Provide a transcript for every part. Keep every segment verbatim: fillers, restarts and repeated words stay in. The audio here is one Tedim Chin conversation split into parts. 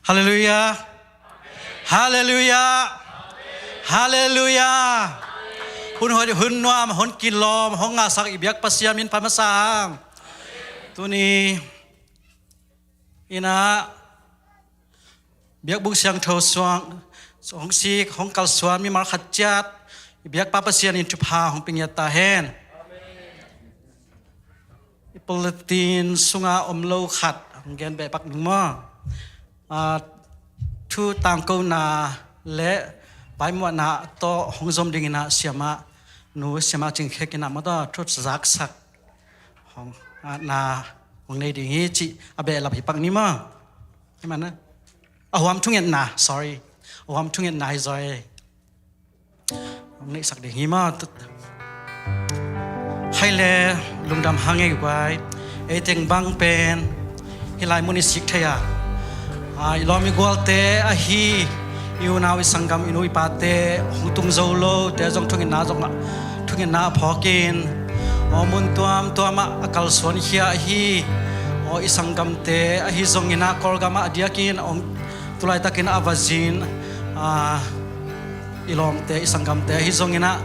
Halleluiah. Halleluiah. Halleluiah. Hun hoih, hun nuam, hun kilawm hong ngahsak i biak Pasian min phat masa hang. Tuni in ah biakbuk siangtho suang hong sik, hong kalsuan mimal khat ciat i biakpa Pasian in thupha hong pia ngiat ta hen. I bulletin sunga om lo khat hong gen beh pak ning maw. Ah, thu tangkona le paimuahna tawh hong zom dingin ah siamah nu, siamah Cing Khek in ah maw tawh thu zaksak hong, ah, na hong nei ding hi cih a behlap hi pak ni maw. Hi man a, a huam thungetna, sorry, a huam thungetna hi zaw e. Hong neihsak ding hi maw. Tut. Khai le lungdam hang e guai. Ei teng bang pen hih lai mun i sik thei a, ah, i lawm i gualte ahi, i unau, i sanggam, i nu i pate hong tung zo lote zong thungetna zong ah, thungetna a phawkin, aw, mun tuamtuam ah a kalsuan khia ahi, aw, i sanggamte ahi zongin ah Kawlgam ah a diakin hong tulaitakin a va zin, ah, i lawmte, i sanggamte ahi zongin ah,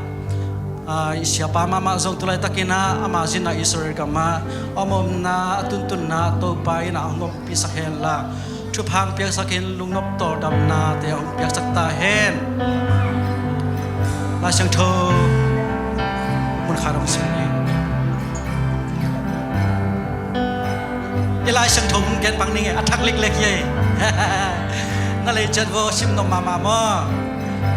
ah, i siapa mahmah zong tulaitakin ah ama zinna Israel gam ah a omna, a tuntunna Topa in ah hong ompihsak henla, thupha hong piaksakin lungnop tawldamnate hong piaksak ta hen. Lai Siangtho mun khat hong sim ni. I Lai Siangtho mun gen pak ning e, a thak liklek hi e. Na lei ciat vo, sim nop mahmah maw.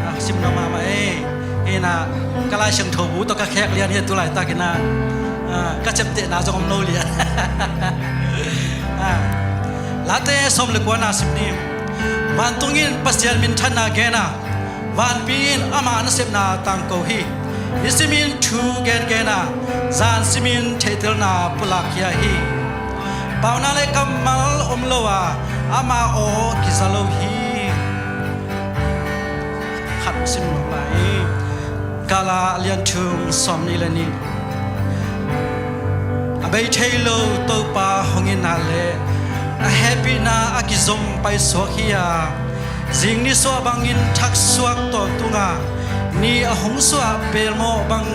Ah, sim nop mahmah e. Hi na, ka Lai Siangtho bu tawh ka khek lian hi tulaitakin ah. Ah, ka ciamtehna zong om lo lian. Ah, Late sawm le kuana sim ni. Vantung in Pasian minthanna gen a, vanpi in ama nasepna tangko hi. Nisimin thu gengen a, zan simin theihtelna pulak khia hi. Pauna le kammal om lo a, ama aw kiza lo hi. Khat sim lo lai. Kala lian thum sawm nih le nih. A bei thei lo Topa hong in ah le a hehpihna a kizom paisuak hi a, zing nisuah bangin thaksuak tawntung a, ni a hong suah pelmawh bang,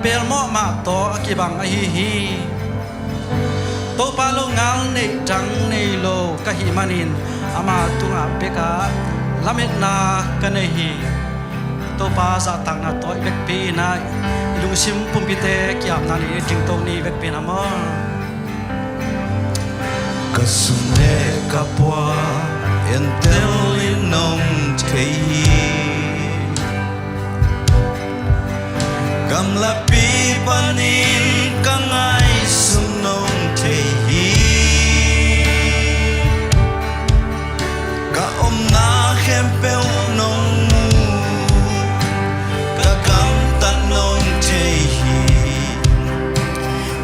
pelmawh mah tawh a kibang ahi hi. Topa longal neih dang nei lo ka hih manin ama tungah bek a lametna ka nei hi. Topa zahtakna tawh i vekpi in ah i lungsim pumpite ki-apna ni, i dingto ni, i vekpi in ah maw. Ka sum le ka pua entel in nong thei hi. Gamlapi panin ka ngaihsun nong thei hi. Ka omna khempeuh nong mu, ka gamtat nong thei hi.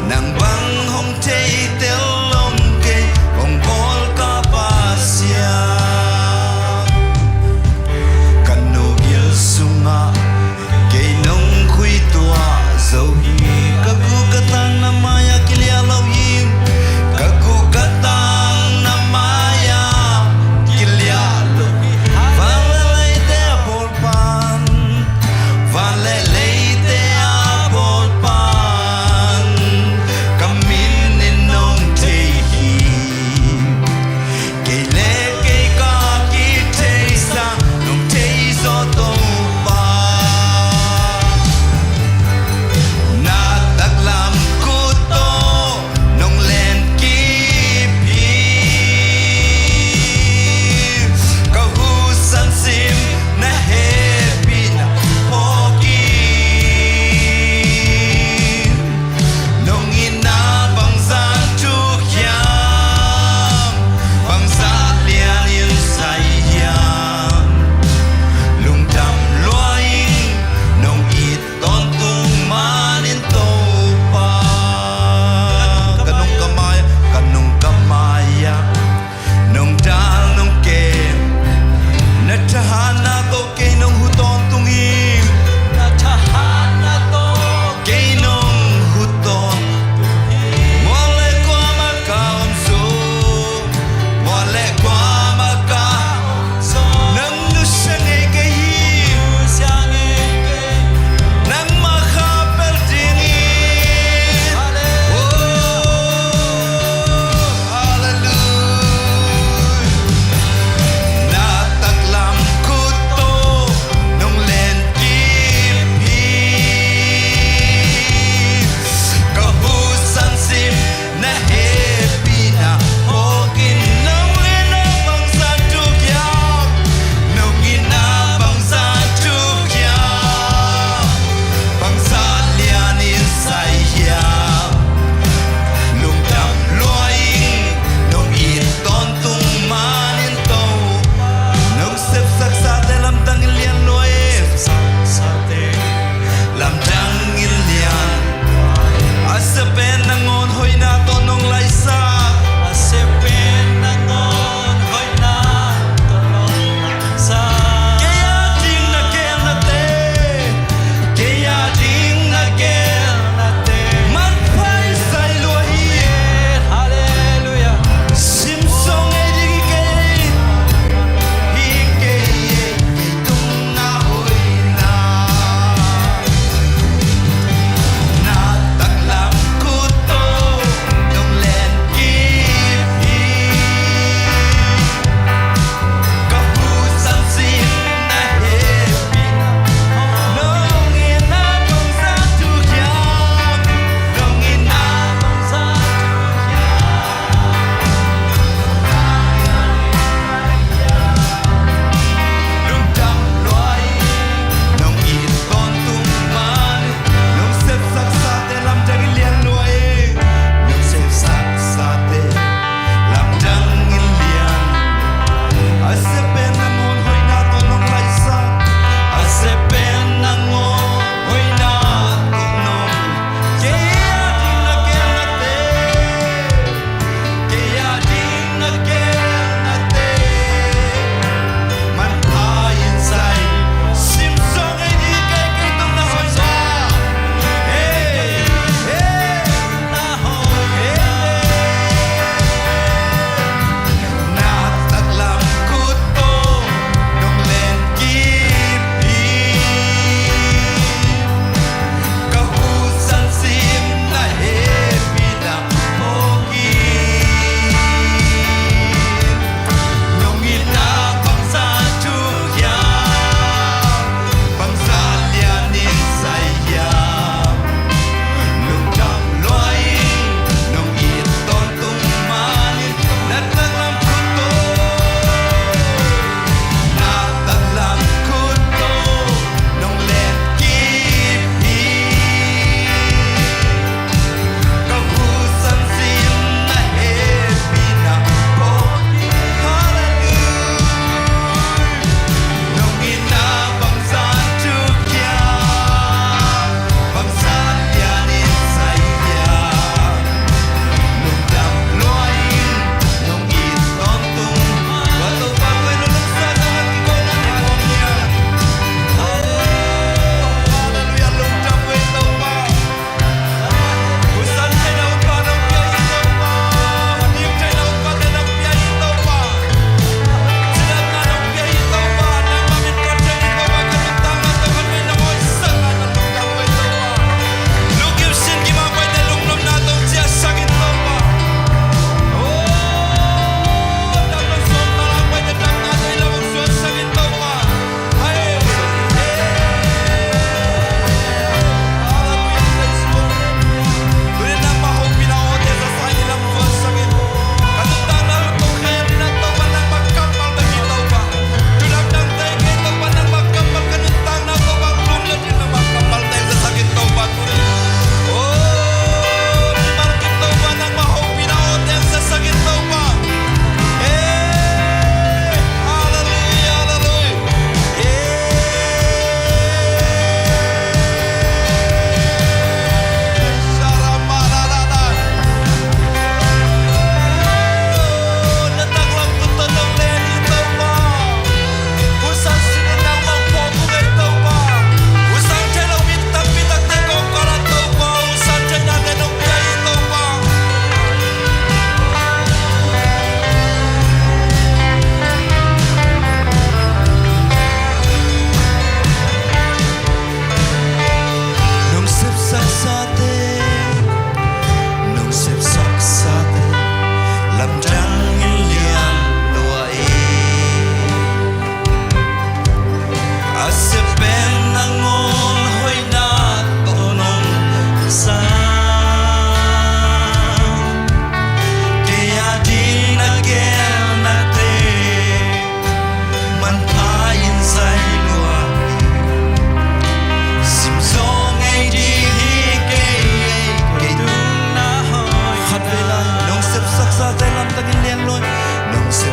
Nang bang hong theitel om kei, hong bawl ka Pasian. Ka nu gil sungah kei nong khuituah zo hi, ka guk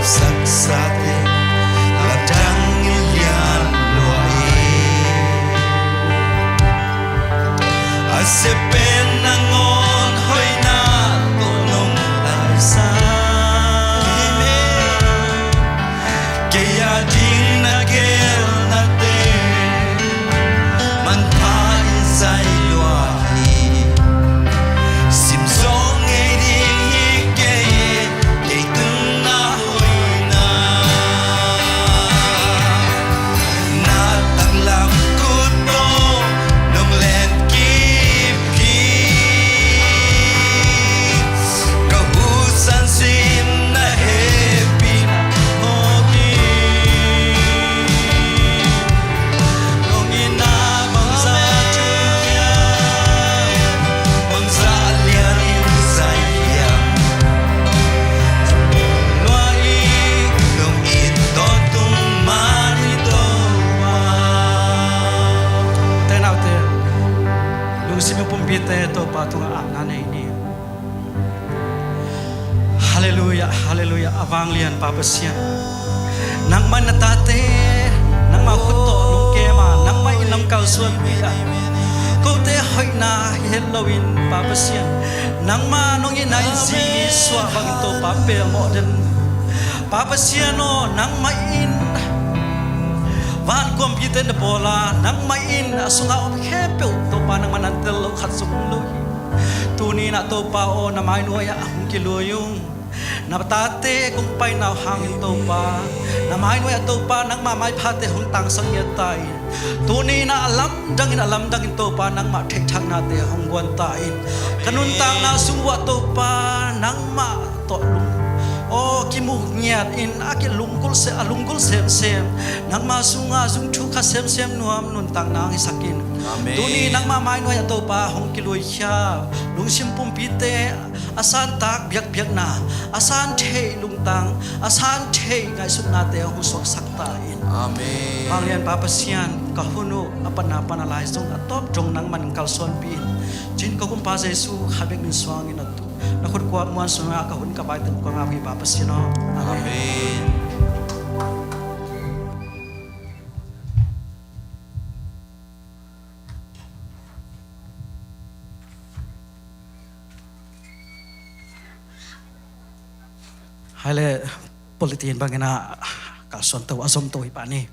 Saksate lamdang in lian lua hi. A sia pen nangawn hoihna tawh nong laisa. Kei a ding na gelnate manpha in zai lua hi. Sim zawh ngei ding hi kei, kei tung na hoihna. Na taklam kut tawh nong len kip hi. Ka husan sim na hehpihna mawk hi. Nong itna bangzah thu hiam, bangzah lian in zai hiam. Lua i nong it tawntung man hi Topa. Te naute, lungsim i pumpite Topa tungah apna nei ni. Halleluiah, halleluiah. A vanglian Pa Pasian, nangmah in na tate nangmah khut tawh nong kem a, nangmah in nong kalsuanpih a, kote hoihna hi het loin Pa Pasian, nangmah nong itna in zi suah bangin Topa pelmawh den. Pa Pasian aw, nangmah in van kuampite na bawl a, nangmah in a sungah om khempeuh Topa nangmah nan tel loh khat zong om lo hi. Tuni-in ah Topa aw, na mainuai-ah hong kilui ung. Na tate kong paina uh hangin Topa, na mainuai-ah Topa nangmah maiphate hong tangsak ngiat ta in. Tuni-in ah a lamdangin, a lamdangin Topa nangmah theihthaknate hong guan ta in. Ka nuntakna sung uah Topa nangmah tawh lung, aw, kimuh ngiat in a kilunggulh se, a lunggulh semsem, nangmah sungah zung thu khat semsem nuam nuntakna hong hisak in. Amen. Tuni nangmah mainuai-ah Topa hong kiluikhia, lungsim pumpite a santak biakpiakna, a san theih lungtang, a san theih ngaihsutnate hong suaksak ta in. Amen. Vanglian Pa Pasian, ka hun uh a patna pan a lai zong a tawp dong nangman kalsuanpih in. Cin ka Kumpa Jesu khat bek min suangin a tu, na khut kua muan sungah ka hun ka bai teng ka ngap hi Pa Pasian aw. Amen. Amen. Hai le, politin bangin a kalsuan to, a zom to hi pah ni.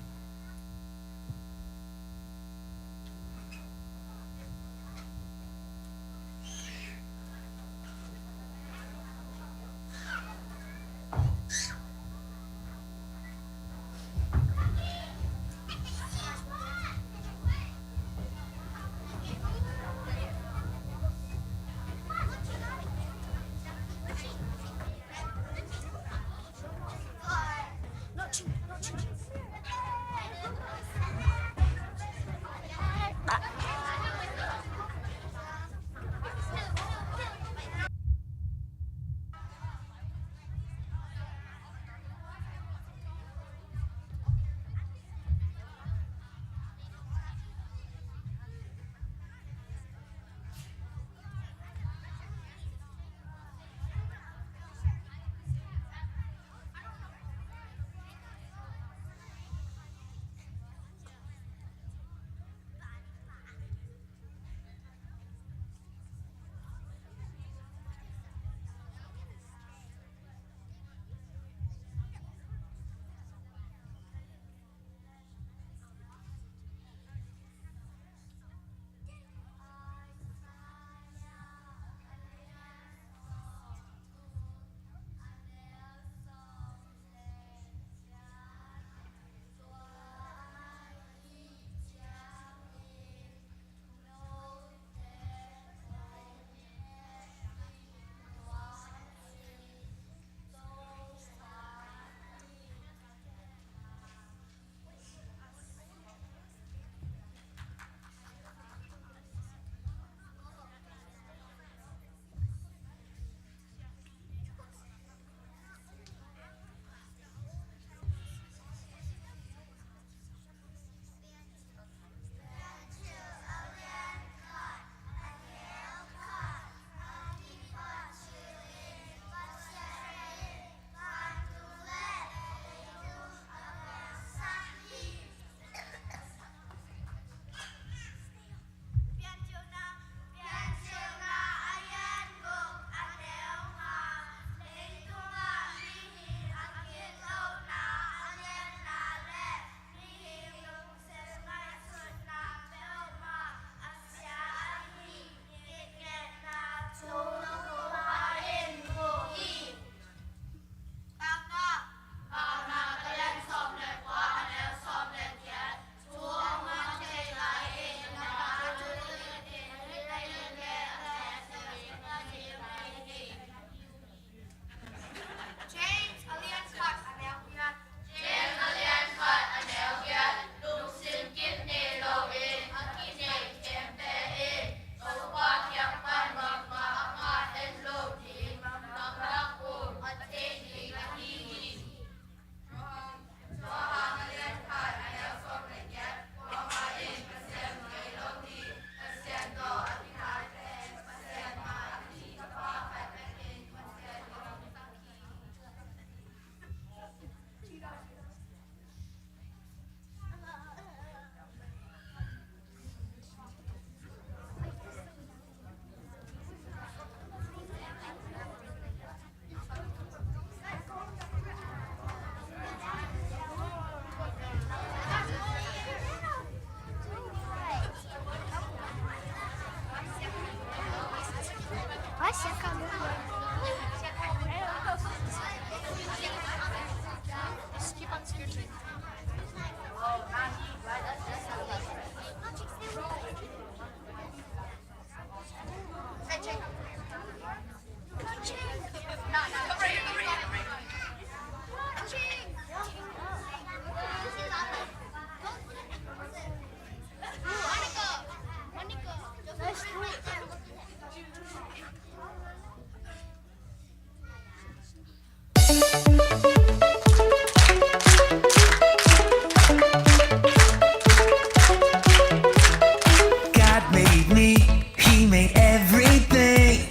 God made me, He made everything.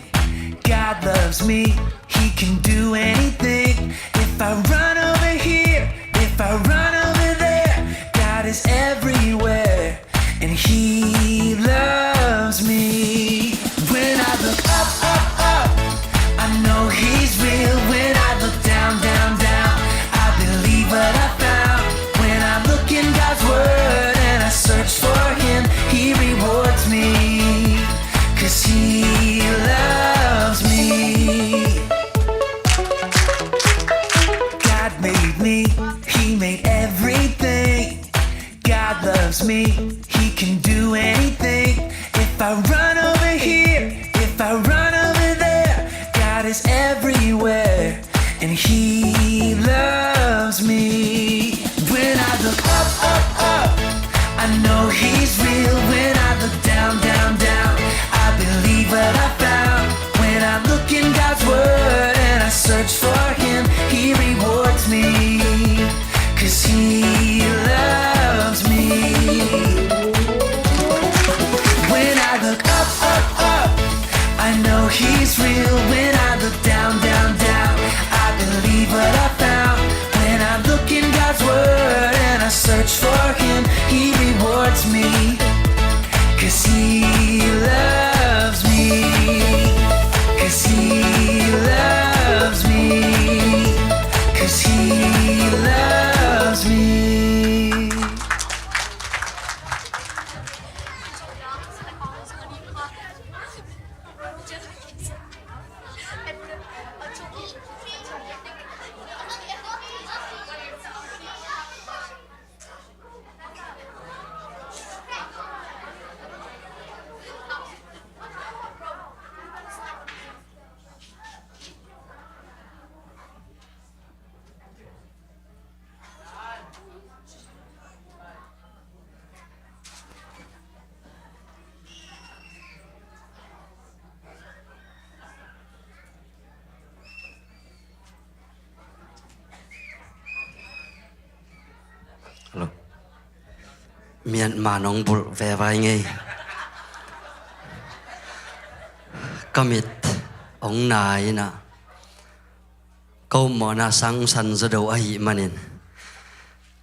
God loves me, He can do anything. If I run over here, if I run over there, God is everywhere, and He loves me. When I look up, up, up, I know He's real. When I look down, down, down, I believe what I found. When I look in God's word and I search for Him, He rewards me, 'cause He loves me. God made me, He made everything. God loves me, He can do anything. If I run over here, if I run over there, God is everywhere, and He loves me. When I look up, up, up, I know He's real. When I look down, down, down, I believe what I found. When I look in God's word and I search for Him, He rewards me, 'cause He loves me. When I look up, up, up, I know He's real. When I look down, down, down, I believe what I found. When I look in God's word and I search for Him, He rewards me, 'cause He loves me, 'cause He loves me, 'cause He loves me. Hello. Myanmar nong bulh vevai ngei. Ka mit ong nai inah, ko mawhna sang san zaw do ahih manin,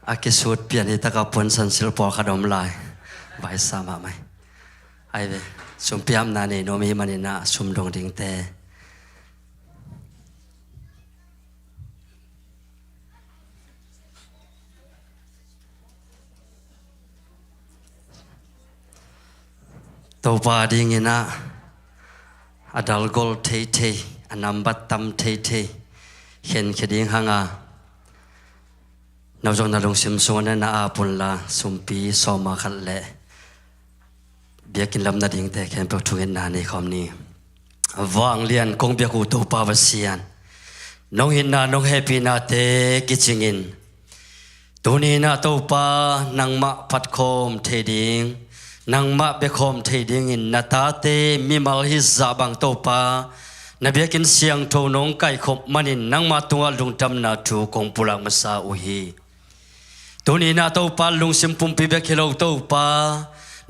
a kisut pian hi taka puansan sil pawlkhat om lai. Vaisa mahmah hi. Ai ve, sumpiamna nei nuam ahih manin ah sum dong dingte. Topa dingin ah a dalgol theithei, a nambat tam theithei khenkhia ding hanga, no zong na lungsim sungah na ap unla, sumpi sawma khat le biakinn lam nadingte khempeuh thungetna nei khawm ni. Vanglian kong biak uh Topa Pasian, nong itna nong hehpihnate kicingin, tuni-in ah Topa, nangmah phatkhawm thei ding, nangmah biakhawm thei dingin na tate mimal hizah bang Topa, na biakinn siangtho nong kaikhop manin nangma tungah lungdamna thu kong pulak masa uh hi. Tuni-in ah Topa, lungsim pumpi bek hi lo Topa,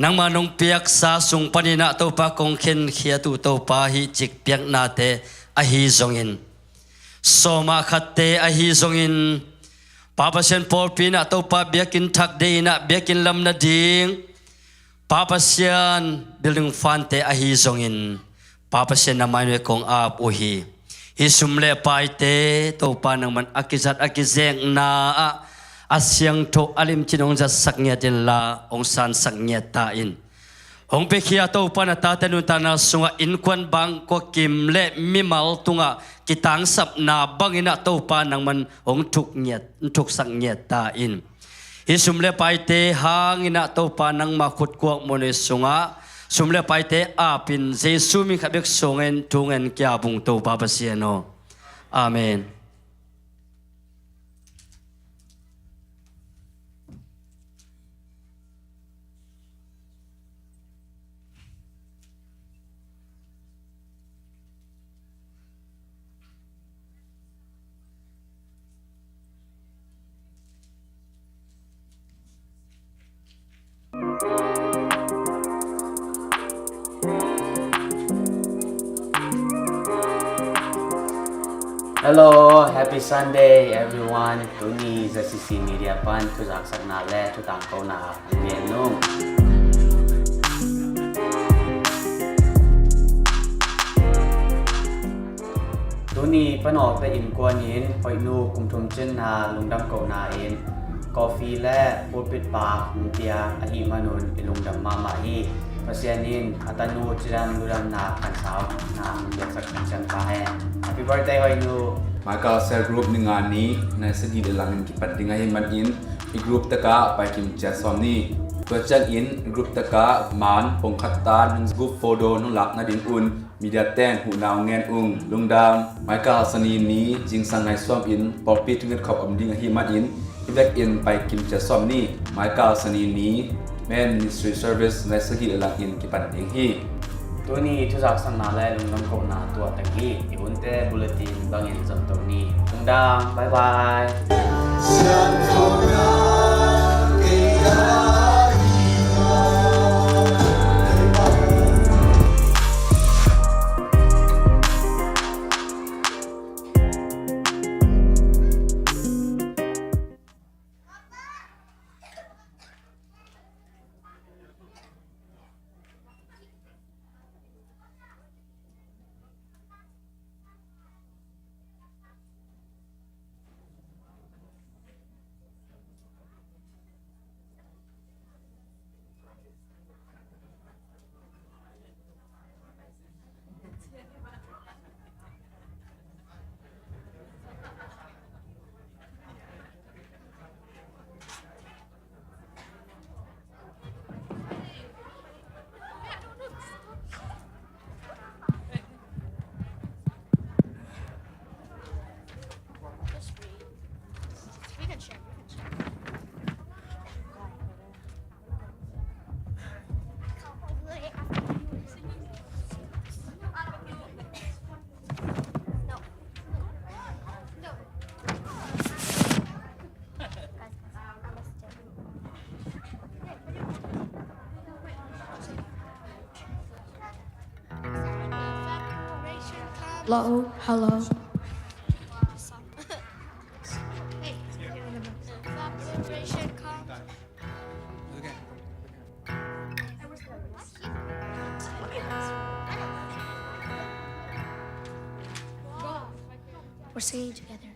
nangma nong piaksa sung panin ah Topa kong khenkhiat uh Topa, hih cik piaknate ahi zongin, sawma khatte ahi zongin, Pa Pasian, pawlpi in ah Topa biakinn thak dei in ah biakinn lam nading, Pa Pasian, building fundte ahi zongin, Pa Pasian, na mai nuai kong ap uh hi. Hih sum le paite Topa nangman a kizat a kizekna ah a siangtho a limcin hong zatsak ngiat inla, hong sansak ngiat ta in. Hong piakhia Topa na tate nuntakna sungah innkuan bangkua kim le mimal tungah kitangsapna bangin ah Topa nangman hong thuk ngiat, thuksak ngiat ta in. Hih sum le paite hangin ah Topa nangma khutkuak muanhuai sungah sum le paite apin Jesu min khat bek sungin thu ngen kia bung Topa Pasian aw. Amen. Hello, happy Sunday, everyone. Tuni Z C C Media pan thuzaksakna le thutangkona a gen nung. Tuni Panawte innkuan in Hoihnu kum thum cinna lungdam kohna in coffee le pulpit pa hong pia ahih manun i lungdam mahmah hi. Pasian in a tanu cidam ludamna khansau na hong piaksak khan ciang ta hen. Happy birthday, Hoihnu. Michael Cell Group ni nga ni nai sagih le langin kipan ding ahih manin i group taka paikim cia sawm ni. Tua ciangin i group taka man pongkhat tan nung group photo nung lak nading un media ten huhna hong ngen ung. Lungdam. Michael Sani ni zingsang nai sawm in pawlpi thunget khop om ding ahih manin i vekin paikim cia sawm ni. Michael Sani ni Men Ministry Service nai sagih le langin kipan ding hi. Tuni thuzaksakna le lungdam kohna tuah teng hi. I hunte bulletin bangin zon to ni. Lungdam. Bye bye. Hello, hello. We're singing together.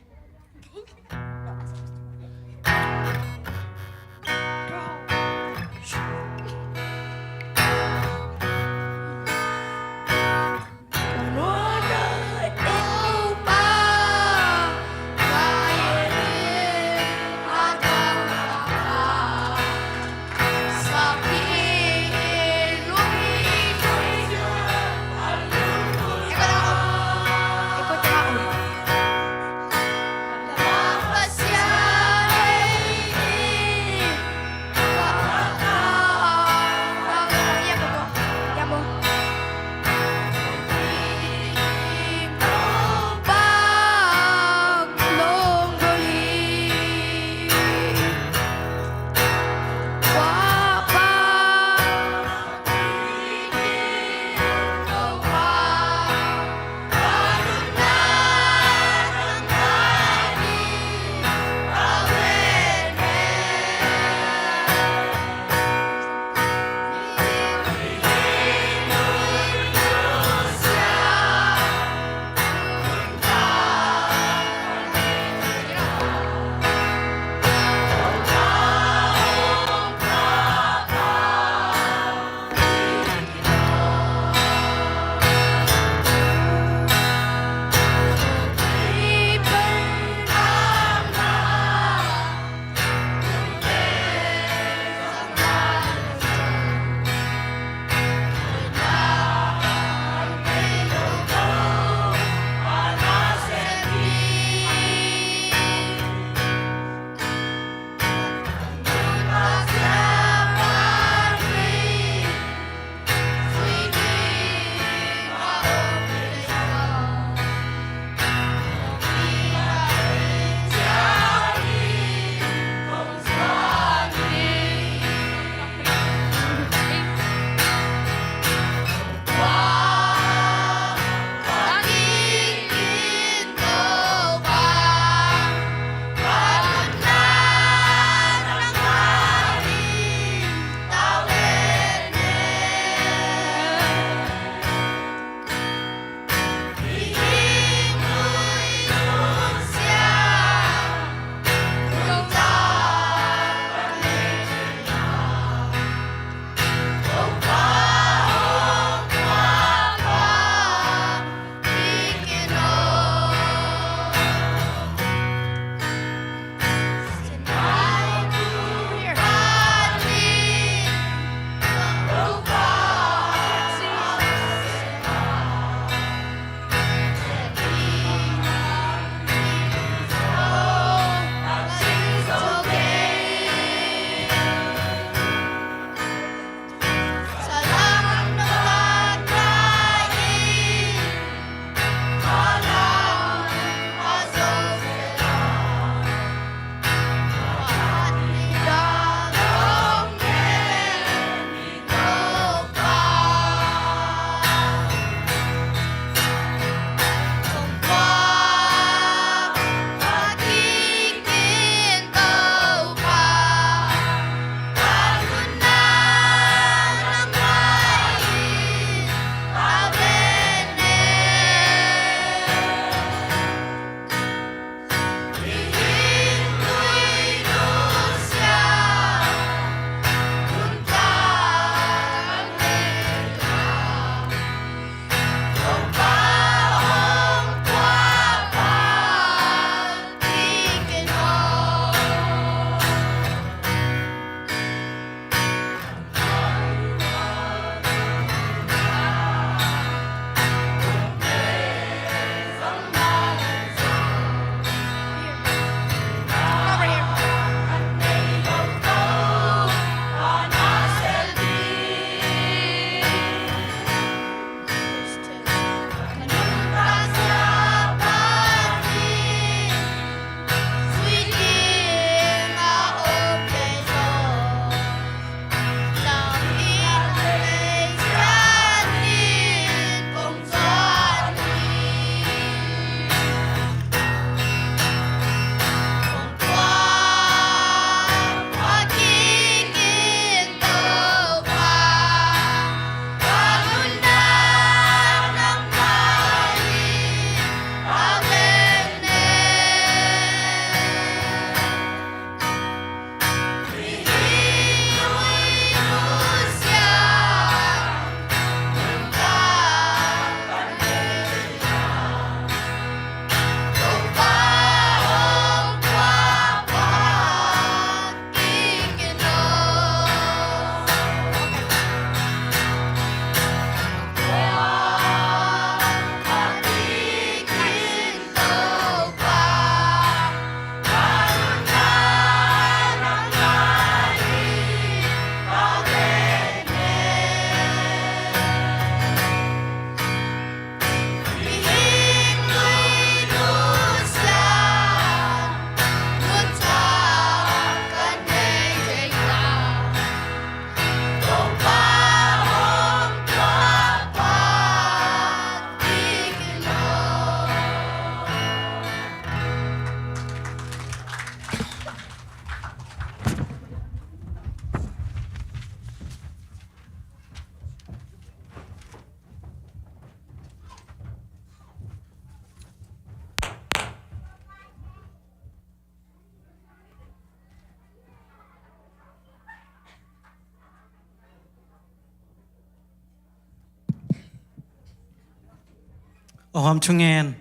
Ohom thungen.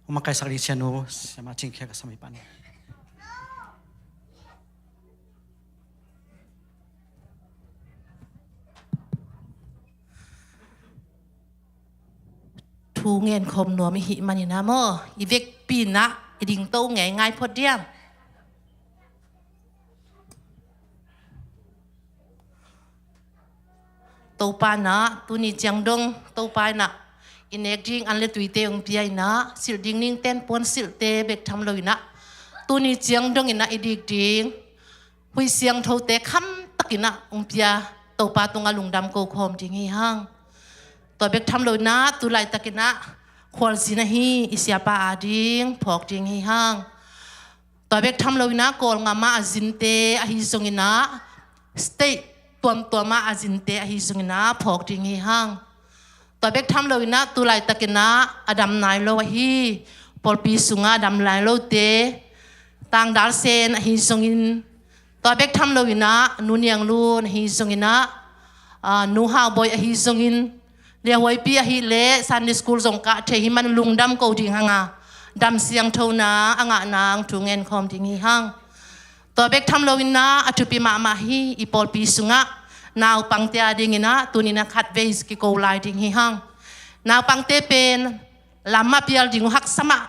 Hong makaisak ding sianu siama Cingkhia ka sami pan. Thu ngen khawm nuam i hih manin ah maw, i vekpi-in ah i dingto ngeingai phot diam? Topa in ah tuni ciang dong Topa in ah i nek ding an le tuite hong pia in ah, silh ding ningten puan silhte bek tham lo in ah, tuni ciang dong in ah i dik ding huih siangthote khamtak in ah hong pia Topa tungah lungdam ko khawm ding hi hang. Tua bek tham lo in ah tu laitak in ah khualzin ahi i siapa ading phawk ding hi hang. Tua bek tham lo in ah Kawlgam ah a zinte ahi zongin ah, state tuamtuam ah a zinte ahi zongin ah phawk ding hi hang. Tua bek tham lo in ah tu laitak in ah a dam nai lo ahi, pawlpi sungah a dam nai lote, Tangdal Sen ahi zongin, tua bek tham lo in ah Nu Niang Lun ahi zongin ah, ah, Nu Hau Bawi ahi zongin, Lia Huaipi ahih leh Sunday school zong kah thei hi man lungdam ko ding hang a, dam siangthona a ngah nang thu ngen khawm ding hi hang. Tua bek tham lo in ah a thupi mahmah hi, i pawlpi sungah naupangte ading in ah tuni in ah khatvei kiko lai ding hi hang. Naupangte pen lam a pial ding uh haksa mah,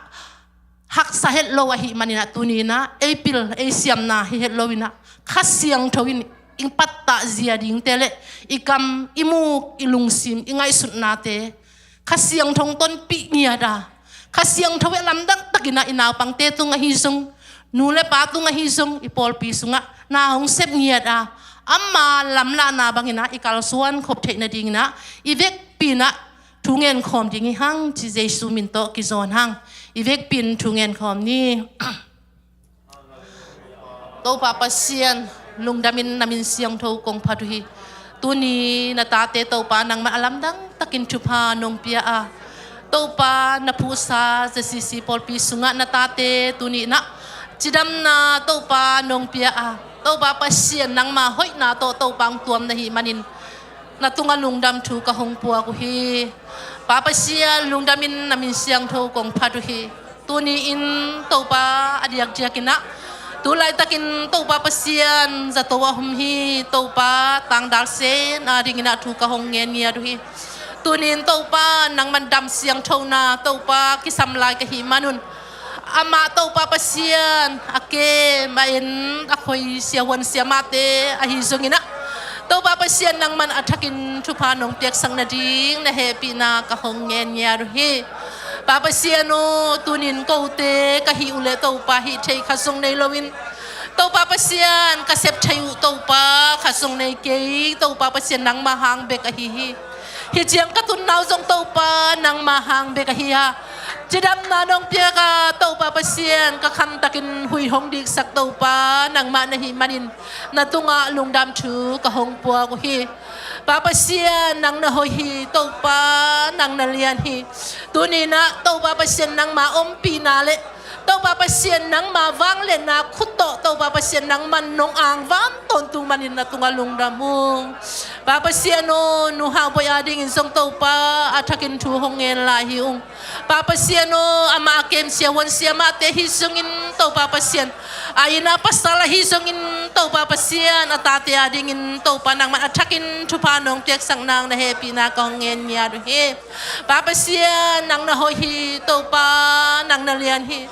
haksa het lo ahih manin ah tuni in ah ei pil ei siamna hi het lo in ah Kha Siangtho in i pattah zia dingte le i kam, i muk, i lungsim, i ngaihsutnate Kha Siangtho hong tonpih ngiat a, Kha Siangtho in lamdang takin ah i naupangte tung ahi zong, nu le pa tung ahi zong, i pawlpi sungah na hong sep ngiat a, ama lamlahna bangin ah i kalsuan khop theih nadingin ah i vekpi-in ah thu ngen khawm ding hi hang, ci Jesu min tawh kizawn hang. I vekpi-in thu ngen khawm ni. Topa Pasian, lungdamin na min siangtho kong phat uh hi. Tuni na tate Topa nangmah a lamdang takin thupha nong pia a, Topa na phuhsa Z C C pawlpi sungah na tate tuni in ah cidamna Topa nong pia a, Topa Pasian nangma hoihna tawh Topa hong tuam na hih manin na tungah lungdam thu ka hong puak uh hi. Pa Pasian, lungdamin na min siangtho kong phat uh hi. Tuni-in Topa a diakdiakin ah tu laitakin Topa Pasian zato a hum hi Topa Tangdal Sen adingin ah thu ka hong ngen ngiat uh hi. Tuni-in Topa nangman dam siangthona Topa kisam lai ka hih manun, amah Topa Pasian a kem a en a khoi siahuan siamahte ahi zongin ah, Topa Pasian nangman a thakin thupha nong piaksak nading na hehpihna ka hong ngen ngiat uh hi. Pa Pasian aw, tuni-in kote ka hih uh leh Topa hih thei khat zong nei loin, Topa Pasian ka sep thei uh Topa khat zong nei kei, Topa Pasian nangma hang bek ahi hi. Hih ciang ka tunna uh zong Topa nangma hang bek ahi a, cidamna nong piak a, Topa Pasian ka khamtakin huih hong diksak Topa nangmah na hih manin na tungah lungdam thu ka hong puak uh hi. Pa Pasian nang na hoih hi, Topa nang na lian hi. Tuni-in ah Topa Pasian nangma ompihna le Topa Pasian nangma vangliatna khut tawh Topa Pasian nangman nong angvan tawntung manin na tungah lungdam ung. Pa Pasian aw, Nu Hau Bawi adingin zong Topa a thakin thu hong ngen lai hi ung. Pa Pasian aw, amah a kem siahuan siamahte ahi zongin Topa Pasian, a inn ah pasal ahi zongin Topa Pasian, a tate adingin Topa nangman a thakin thupha nong piaksak nang na hehpihna ka hong ngen ngiat uh hi. Pa Pasian nang na hoih hi, Topa nang na lian hi.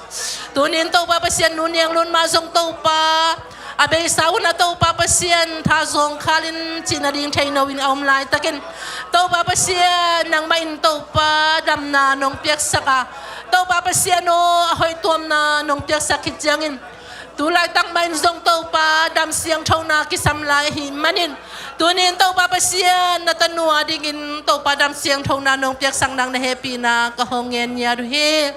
Tuni-in Topa Pasian Nu Niang Lun mah zong Topa a beisa hun ah Topa Pasian thazawng khalin cih nading thei no-in a om laitakin, Topa Pasian nangmah in Topa damna nong piaksak a, Topa Pasian aw, a hoih tuamna nong piaksak khit ciangin, tu laitak mah in zong Topa dam siangthona kisam lai ahih manin, tuni-in Topa Pasian na tanu adingin Topa dam siangthona nong piaksak nang na hehpihna ka hong ngen ngiat uh hi.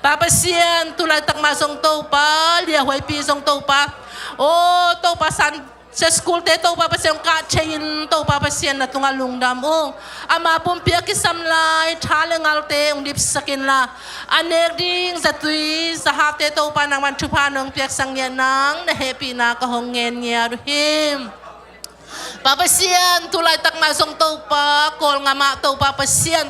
Pa Pasian, tu laitak mah zong Topa, Lia Huaipi zong Topa, aw Topa, Sunday school-te Topa Pasian kah thei-in Topa Pasian na tungah lungdam ung. Ama pumpi a kisam lai tha le ngalte hong dipsak inla, a nek ding zatui zahapte Topa nangman thupha nong piaksak ngiat nang na hehpihna ka hong ngen ngiat uh hi. Pa Pasian, tu laitak mah zong Topa, Kawlgam ah Topa Pasian,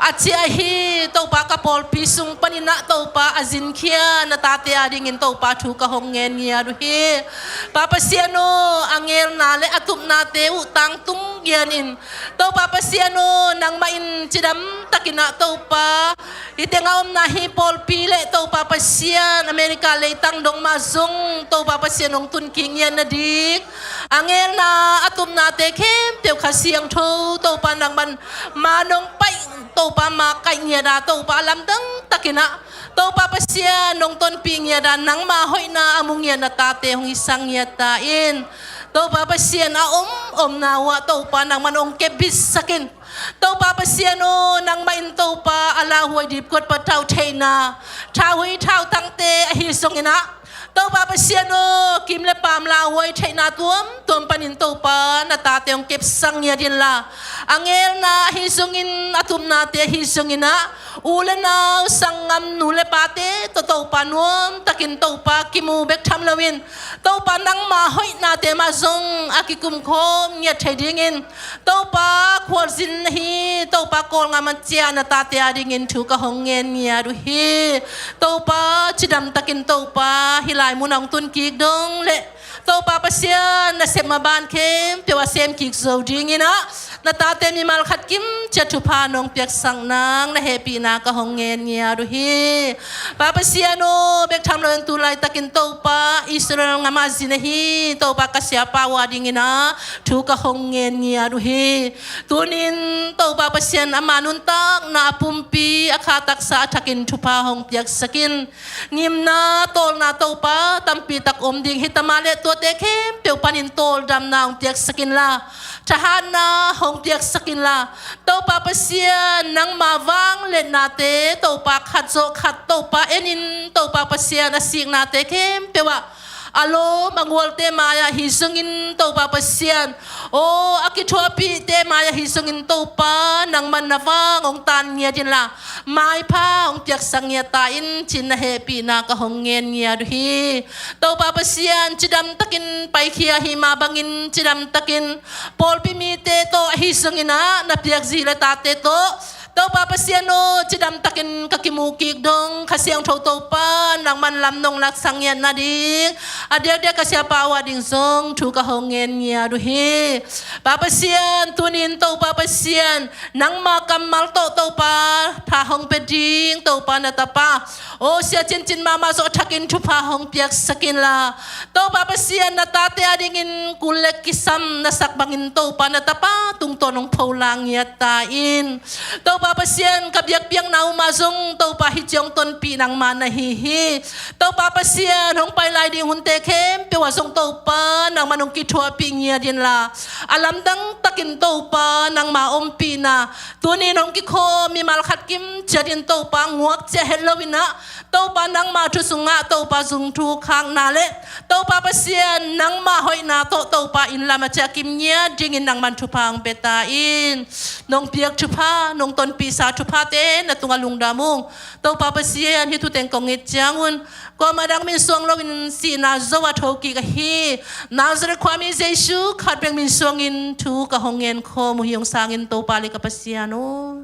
a ciah hi. Topa, ka pawlpi sung panin ah Topa a zinkhia na tate adingin Topa thu ka hong ngen ngiat uh hi. Pa Pasian aw, a ngelna le a tupnate uh tangtung ngiatin Topa Pasian aw, nangmah in cidam takin ah Topa, hih teng a omna hih pawlpi le Topa Pasian, America leitang dong mah zong Topa Pasian hong tunkik ngiat nading, a ngelna a tupnate khempeuh Kha Siangtho Topa nangman ma nong paih, Topa ma kaih ngiat a Topa a lamdang takin ah Topa Pasian nong tonpih ngiat a nangma hoihna a mu ngiat na tate hong hisak ngiat ta in. Topa Pasian, a om omna uh ah Topa nangman hong kepbitsak in. Topa Pasian aw, nangmah in Topa a lauhuai dipkuat patauh theihna, thauhui thautangte ahi zongin ah Topa Pasian aw, kim le paam lauhuai theihna tuamtuam panin Topa na tate hong kepsak ngiat inla, a ngelna ahi zongin, a tupnate ahi zongin ah, u le nau, sanggam, nu le pate tawh Topa nuamtakin Topa kimu bek tham loin Topa nangma hoihnate mah zong a kikumkhawm ngiat thei dingin Topa khualzin ahi Topa Kawlgam a ciah na tate adingin thu ka hong ngen ngiat uh hi. Topa cidam takin Topa hih lai mun a hong tunkik dong le Topa Pasian, nasep maban khempeuh a semkik zo dingin ah na tate mimal khat kim ciat thupha nong piaksak nang na hehpihna ka hong ngen ngiat uh hi. Pa Pasian aw, bek tham loin tu laitakin Topa Israel gam a zin ahi Topa ka siapa uh adingin ah thu ka hong ngen ngiat uh hi. Tunin Topa Pasian, ama nuntakna a pumpi a kha taksa a thakin thupha hong piaksak in. Ngimna tawlna Topa tampi tak om ding hi ta mah leh tuate khempeuh panin tawldamna hong piaksak inla, thahatna hong piaksak inla, Topa Pasian nangma vangliatnate Topa khat zawh khat Topa enin Topa Pasian a siknate khempeuh ah a lawm a gualte mai-ah hi zongin Topa Pasian aw, a kithuahpihte mai-ah hi zongin Topa nangman na vang hong tan ngiat inla, maipha hong piaksak ngiat ta in ci-in na hehpihna ka hong ngen ngiat uh hi. Topa Pasian, cidam takin paikhia hi mah bangin cidam takin pawlpi mite tawh ahi zongin ah na piak zi le tate tawh Topa Pasian aw, cidam takin ka kimuh kik dong Kha Siangtho Topa nangman lam nong laksak ngiat nading a diakdiak ka siapa uh ading zong thu ka hong ngen ngiat uh hi. Pa Pasian, tunin Topa Pasian, nangma kammal tawh Topa tha hong pia ding Topa na tapa aw, sia cincin mahmah zawh thakin thupha hong piaksak inla, Topa Pasian na tate adingin kul le kisam na sak bangin Topa na tapa tungtawn hong pholang ngiat ta in. Topa Pasian, ka biakpiakna uh mah zong Topa hih ciang tonpih nangma na hi hi. Topa Pasian, hong pai lai ding hunte khempeuh ah zong Topa nangman hong kithuahpih ngiat inla, a lamdang takin Topa nangma ompihna tunin hong kikhawm mimal khat kim ciatin Topa nguak ciah het loin ah Topa nangma thu sungah Topa zung thu khakna le Topa Pasian nangma hoihna tawh Topa inn lam a ciah kim ngiat dingin nangman thupha hong pia ta in. Nong piak thupha, nong tonpihsa thuphate na tungah lungdam ung. Topa Pasian, hih thuteng kong it ciangun kuamah dang min suang loin sihna zo a thokik ahi Nazareth khuami Jesu khat bek min suangin thu ka hong ngen khawm uh hi. Hong sangin Topa le ka Pasian aw.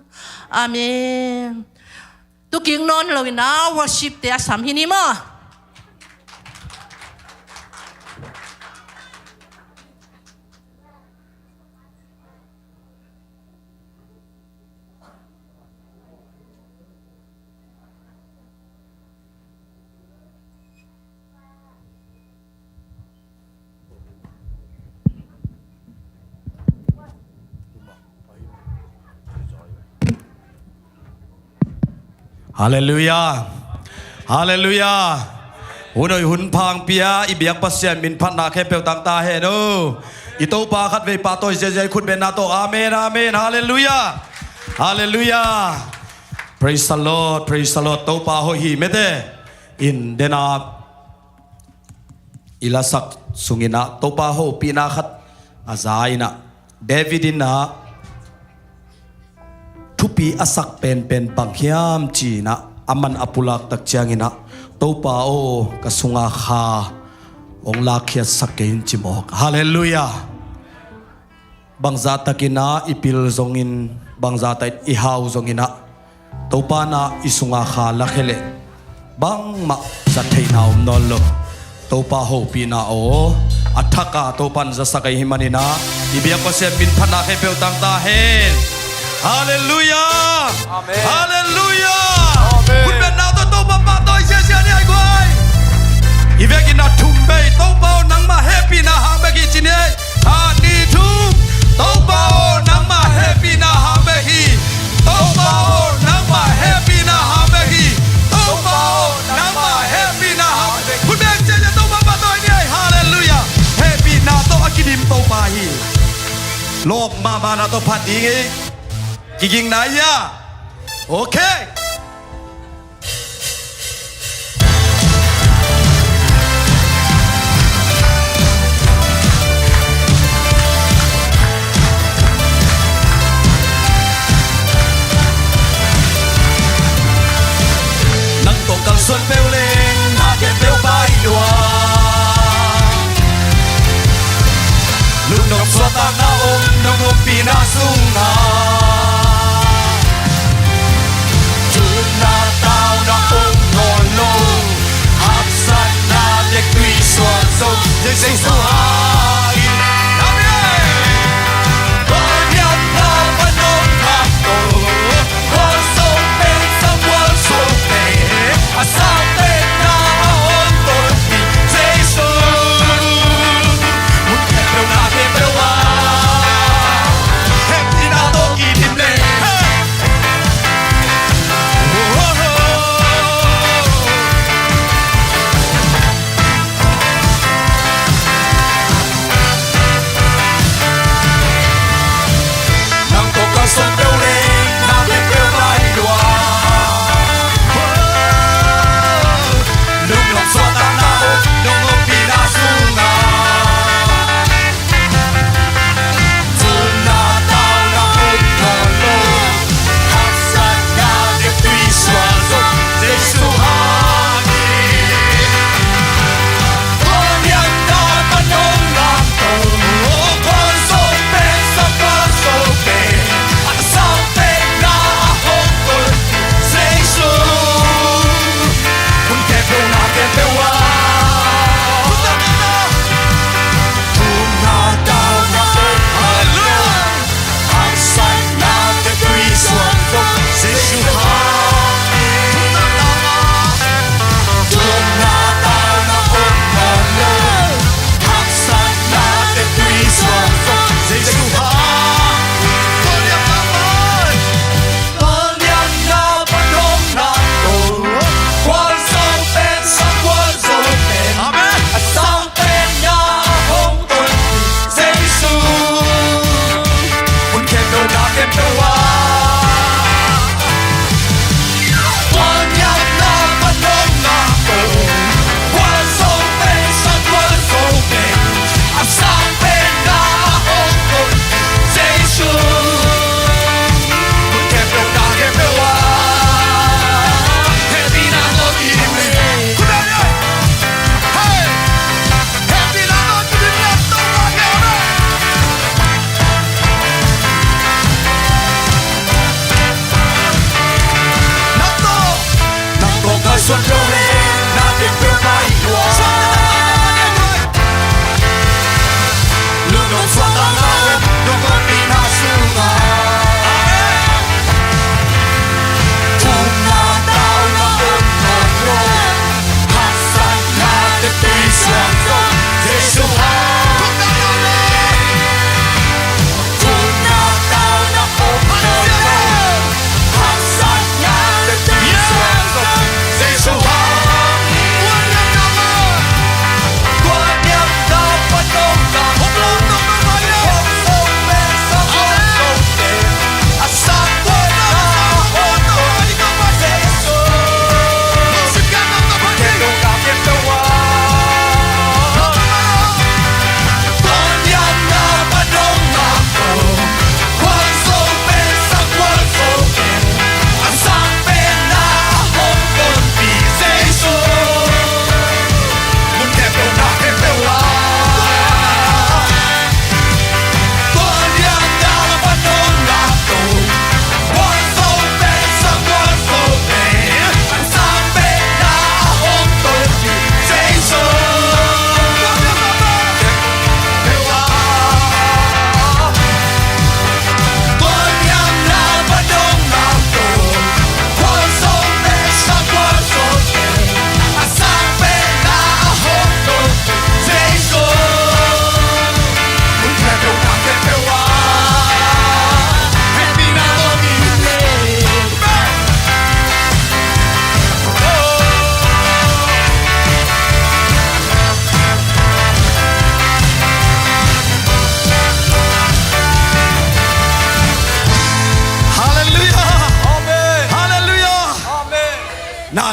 Amen. Tukik nawn loin ah worship-te a sam hi ni maw. Halleluiah. Halleluiah. Hun hoih hun pha hong pia i biak Pasian min phatna khempeuh tang ta hen aw. I Topa khatvei pahtawi ziahziah i khutbetna tawh. Amen, amen. Halleluiah. Halleluiah. Praise the Lord, praise the Lord. Topa hoih hi mete. In denah i lasak sungin ah Topa hopihna khat a za in ah, David in ah thupi a sak penpen bang hiam ci-in ah, aman a pulak tak ciangin ah, Topa aw, ka sunga kha hong lakkhiatsak kei in ci mawk. Halleluiah. Bangzah takin ah i pil zongin, bangzah takin i hau zongin ah, Topa na i sunga kha lakhia leh bangmah zat theihna om nawn lo. Topa hopihna aw a thaka Topa in zasak ahih manin ah i biak Pasian min phatna khempeuh tang ta hen. Halleluiah. Amen. Halleluiah. Amen. Hun beng na tawh Topa pahtawi ziahziah ni ai guai. I vekin a thum bei Topa aw nangmah hehpihna hang bek hi ci ni ai. Khat, nih, thum. Topa aw nangmah hehpihna hang bek hi. Topa aw nangmah hehpihna hang bek hi. Topa aw nangmah hehpihna hang bek hi. Hun beng ziahziah Topa pahtawi ni ai. Halleluiah. Hehpihna tawh a kidim Topa hi. Lawp mahmahna tawh phat ding hi. Kigingna hi a. Okay. Nang tawh kalsuan peuh leng na khempeuh pai lua. Lungdam suahtakna om nong ompihna sungah. Thumna tauna om nawn lo, haksatna bek tui suak zo. Jesu suah in. Amen. Khualliamna pan om khak to, khual sawm pen sa khual sawm pen, a sa pen na a hong tonpih Jesu. Mun khempeuh na khempeuh ah hehpihna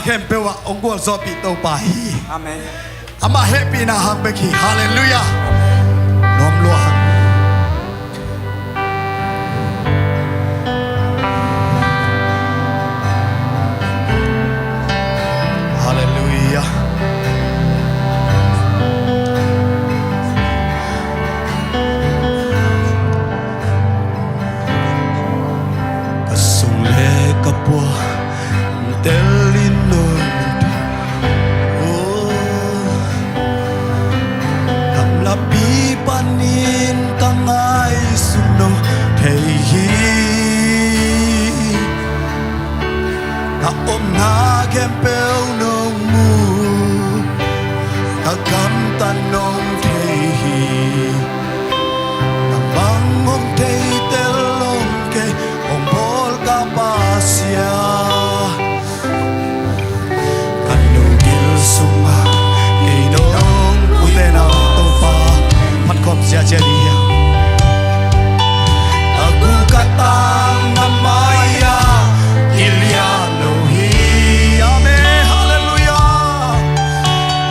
khempeuh ah hong gualzawhpih Topa hi. Amen. Amah hehpihna hang bek hi. Halleluiah. Nuam lua hang. Halleluiah. Ka sung le ka pua tel in nong, oh, gamlapi panin ka ngaihsun nong thei hi. Ka omna khempeuh nong mu, ka gamtat nong thei hi. Ka bang hong thei tel om kei, hong bawl ka Pasian. Ka nu gil sungah kei nong ut leh, Topa, phat khawm ziahziah ding hi. Ka guk ka tang na mai-ah kilian lo hi. Amen. Halleluiah.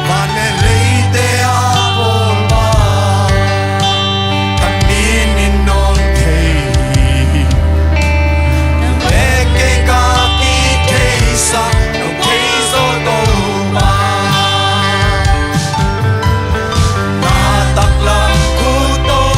Van le leite a bawl bang ka min in nong thei hi. Nong le kei ka kitheihsa nong thei zaw, Topa. Na taklam khut tawh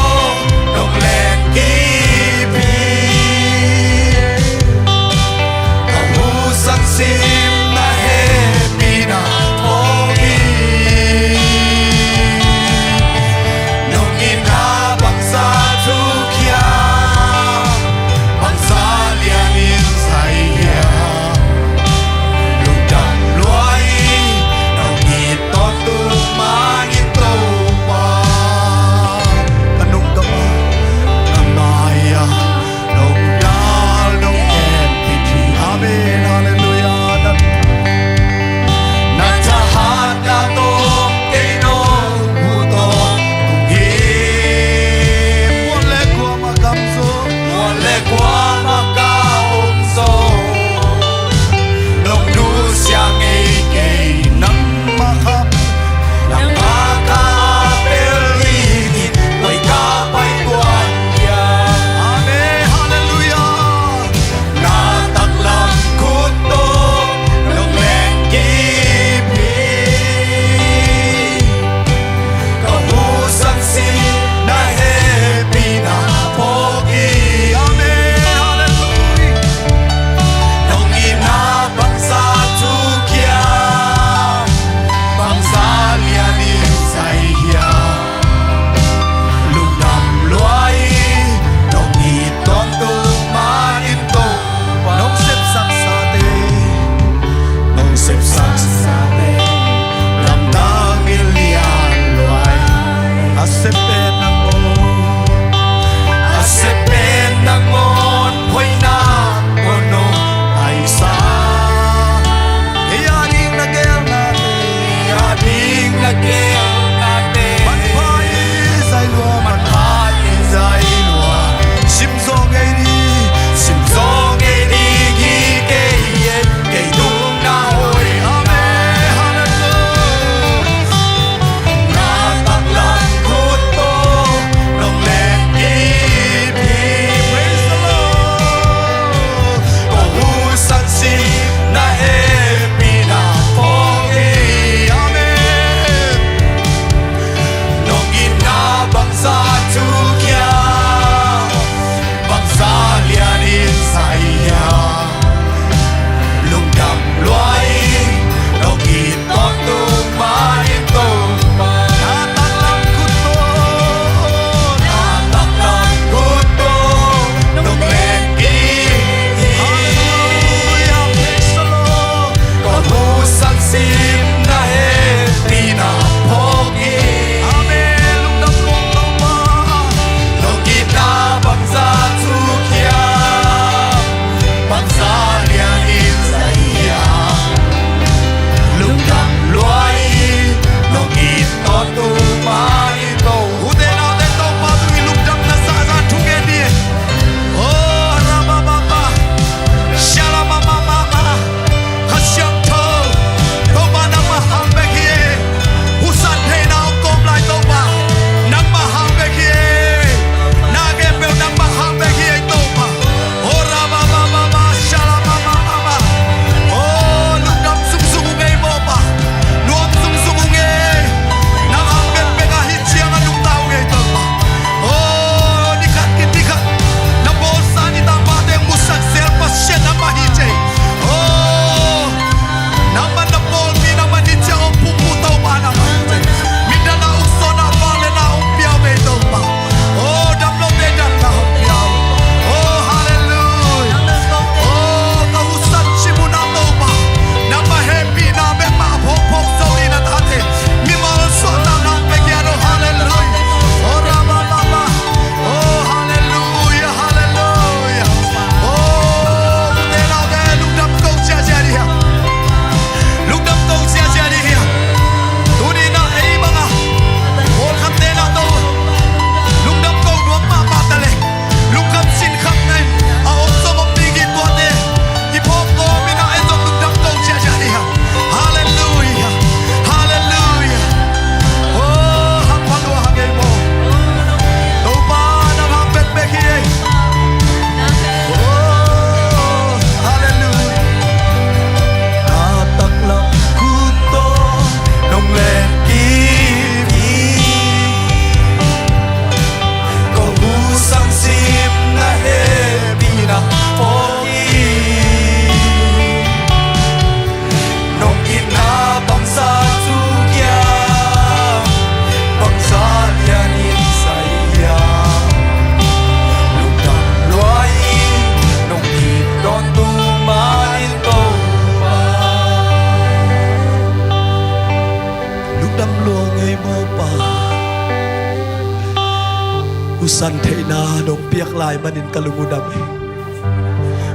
Santheihna nong piak lai manin ka lung uh dam hi.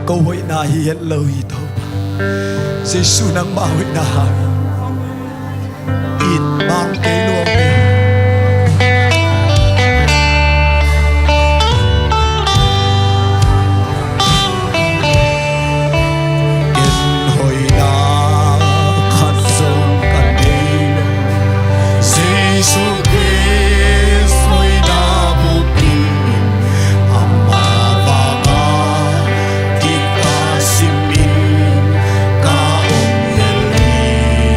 Ko hoihna hi het lo hi Topa. Jesu nangmah hoihna hang in mang kei nuam hi. Ken hoihna khat zong ka nei lo. Jesu Khrist hoihna bupin ama vanga kikah simin ka om lel hi.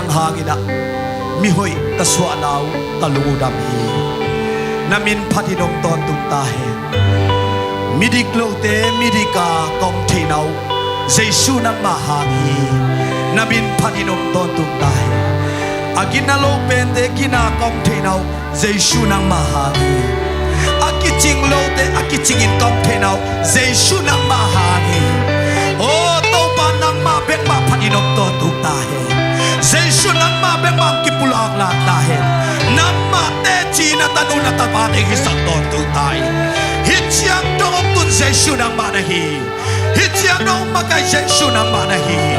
hangin ah mihoih ka suahna uh ka lungdam hi. Na min phat in om tawntung ta hen. Midik lote midik a ka om theihna uh Jesu nangmah hang hi. Na min phat in om tawntung ta hen. A gina lo pente gina ka om theihna uh Jesu nangmah hang hi. A kicing lote a kicing in ka om theihna uh Jesu nangmah hang hi. O Topa, nangmah bek mah phat in om tawntung ta hen. Jesu nangmah bek mah kipulak lak ta hen. Nangmah teci na tanu na tapa teng hisak tawntung ta hi. Hih ciang dong om tun Jesu nangmah na hi. Hih ciang dong makai Jesu nangmah na hi hi.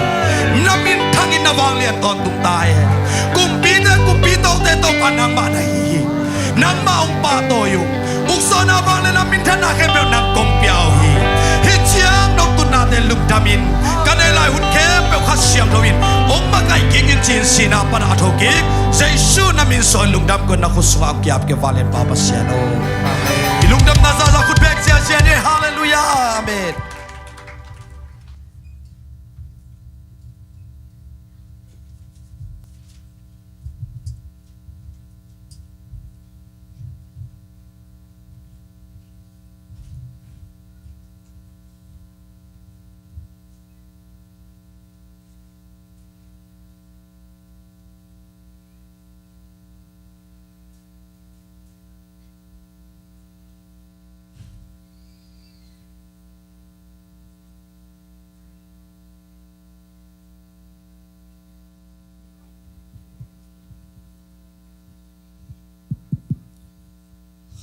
Na minthang in na vanglian tawntung ta hen. Kumpite kumpi, Tote Topa nangmah na hi hi. Nangmah hong pahtawi uh. Uksawn a vang le na minthanna khempeuh nang kong pia uh hi. Hih ciang nong tutnate lungdam in, ka nei lai hun khempeuh Kha Siangtho in hong makaih kik in ci-in sihna pan a thokik Jesu na min suang lungdam ko, na khut sungah hong kiap kei, vanglian Pa Pasian aw. I lungdamna zahzah khut bek ciahciah ni. Halleluiah. Amen.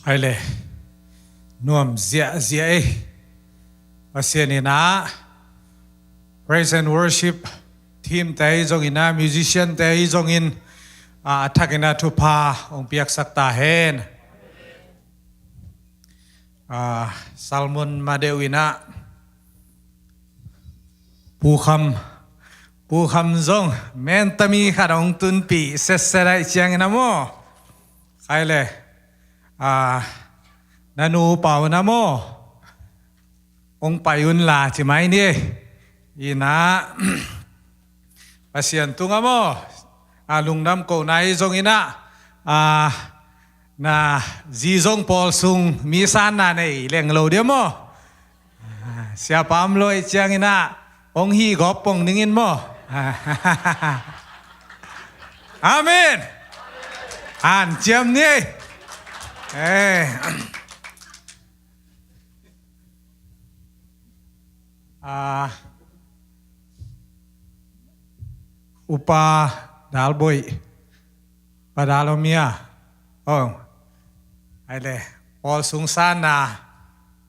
Khai le, nuam ziahziah ei. Pasian in ah praise and worship team te ahi zongin ah, musician te ahi zongin, ah, a thakin ah thupha hong piaksak ta hen. Ah, Salmon Madeu in ah, Pu Kham, Pu Kham zong mentami khat hong tunpih setset ahih ciangin ah maw. Khai le, ah, na nu Pau na maw, hong pai un la ci mai ni. Ina, Pasian tungah maw, a lungdam kohna hi zongin ah, a, na zi zong pawl sung mi sanna nei leng lo dia maw. Siapa om lo ahih ciangin ah hong hih gawp pong dingin maw. Amen. Hanciam ni. Eh. Ah, Upa Dalboi, Pa Dal om hia? Oh, ai le, pawl sung sanna,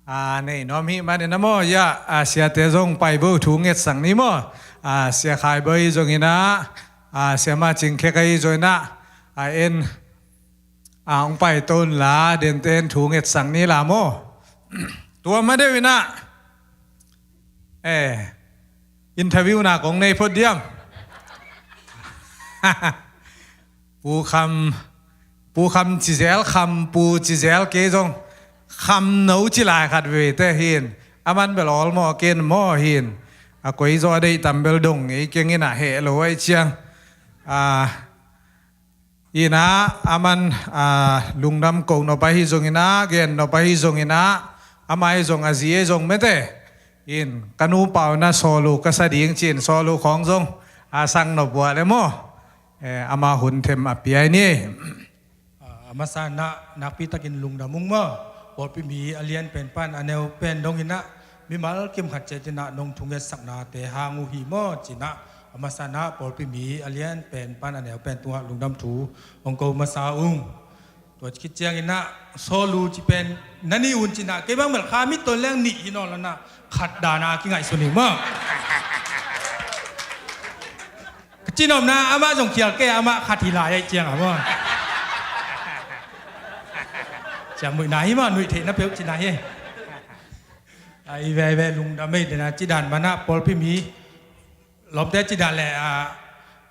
ah, nei nuam hih manin ah maw, ya, ah, siate zong pai bo thu ngetsak ni maw, ah, Sia Khai Boi zongin ah, ah, Sia Ma Cing Khek ahi zongin ah, ah, en, a, hong paito unla, denten thu ngetsak ni la maw. Tua ma deuh in ah, eh, interview na kong nei phot diam. Pu Kham, Pu Kham ci zel, Kham Pu ci zel, kei zong Kham No ci lai khat veve te hin. A man bel awl maw, ken maw hin. A koi zaw a deih tam bel dong ngei keng in ah heh lo ahih ciang. A, Ina, aman, a, lungdam ko nop ahi zongin ah, gen nop ahi zongin ah, ama ahi zong, a zi ahi zong mete. In, ka nu Pau na sawl uh ka sa ding ci-in sawl uh khawng zong, a, sang nop uh a le maw. Eh, ama hun them a pia hi ni. A, a masa in ah, nakpi takin lungdam ung maw. Pawlpi mi a lian pen pan, a neu pen dongin ah, mimal kim khat ciat in ah nong thungetsaknate hang uh hi maw, ci-in ah, a masa in ah pawlpi mi a lian pen pan a neu pen tungah lungdam thu hong ko masa ung. Tua khit ciangin ah sawl uh ci pen na nih un ci-in ah, kei bang bel kha mit tawn leng nih hi nawn lo in ah, khat dan a kingaihsun hi maw. Ka cihnopna amah zong khial kei, amah khat hi lai ahih ciang a maw. Ciamnuihna hi maw, nuih theihna peuh cihna hi. A, i veve lungdam ei dena, cih dan manah pawlpi mi, lawmte cih dan le, a,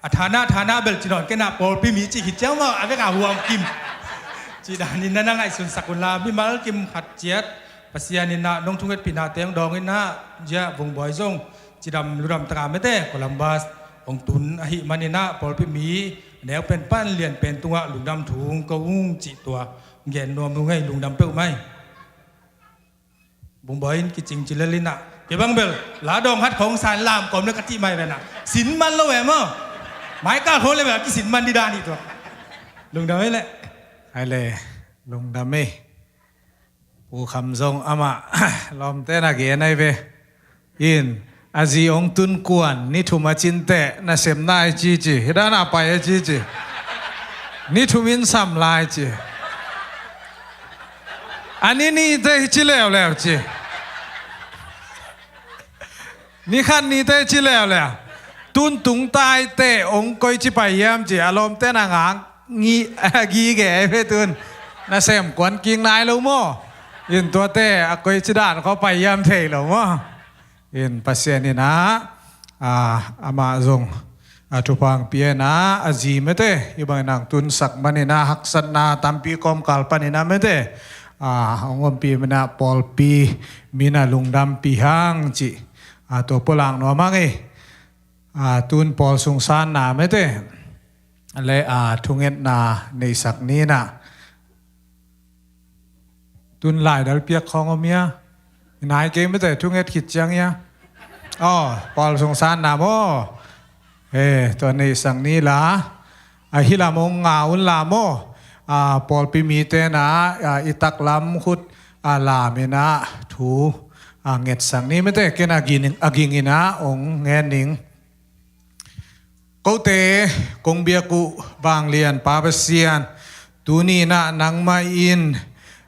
a thana, thana bel cih nawn kei nah, pawlpi mi cih khit ciang maw, a vekah huam kim. Cih danin na na ngaihsunsak unla, mimal kim khat ciat Pasian in ah nong thungetpihna teng dawng in ah, zia Vungbawi zong cidam ludam taka mete, Columbus Hong tun ahih manin ah pawlpi mi neu pen pan lian pen tungah lungdam thu hong ko ung cih tua gen nuam ung ei, lungdam peuhmah ei. Bungbawi in kicing ci lel in ah, kei bang bel la dawng khat khawng san lam kawm le ka cih mai ven ah, sin man lo em aw. Mai kal khawng le bel a kisin man dih dan hi tua. Lungdam ei leh. Ai le, lungdam ei. Pu Kham zong amah lawmte na gen ai ve. In, a zi hong tun kuan ni thum a cin teh nasem nai ci ci, hi dan a pai a ci ci. Ni thum in sam lai ci. A ni ni teh hi ci leuleu ci. Ni khat ni teh ci leuleu. Tun tung tai teh hong koi ci pai hiam ci, a lawmte na ngang ngi gige ai ve tun. Nasem kuan kik nai lo maw. In tuate a koi ci dan khaw pai hiam thei lo maw. In Pasian in ah, ah, amah zong, ah, thupha hong pia in ah, a zi mete, hih bangin hong tunsak manin ah, haksatna tampi kawmkal panin ah mete, ah, hong ompih manin ah, pawlpi mi in ah lungdampih hang cih, ah, tua pulak nuam hang ei. Ah, tun pawl sung sanna mete, le, ah, thungetna neihsak ni in ah. Tun laidal piak khawng om hia? Nai kei mete, thunget khit ciang hia? Aw, pawl sung sanna maw. Eh, tua neihsak ni la. A hi lam hong nga un la maw. Ah, pawlpi mite na, ah, i taklam khut, ah, lam in ah thu, ah, ngetsak ni mete, ken a ging, a ging in ah hong ngen ning. Kote kong biak uh vanglian Pa Pasian, tuni in ah nangmah in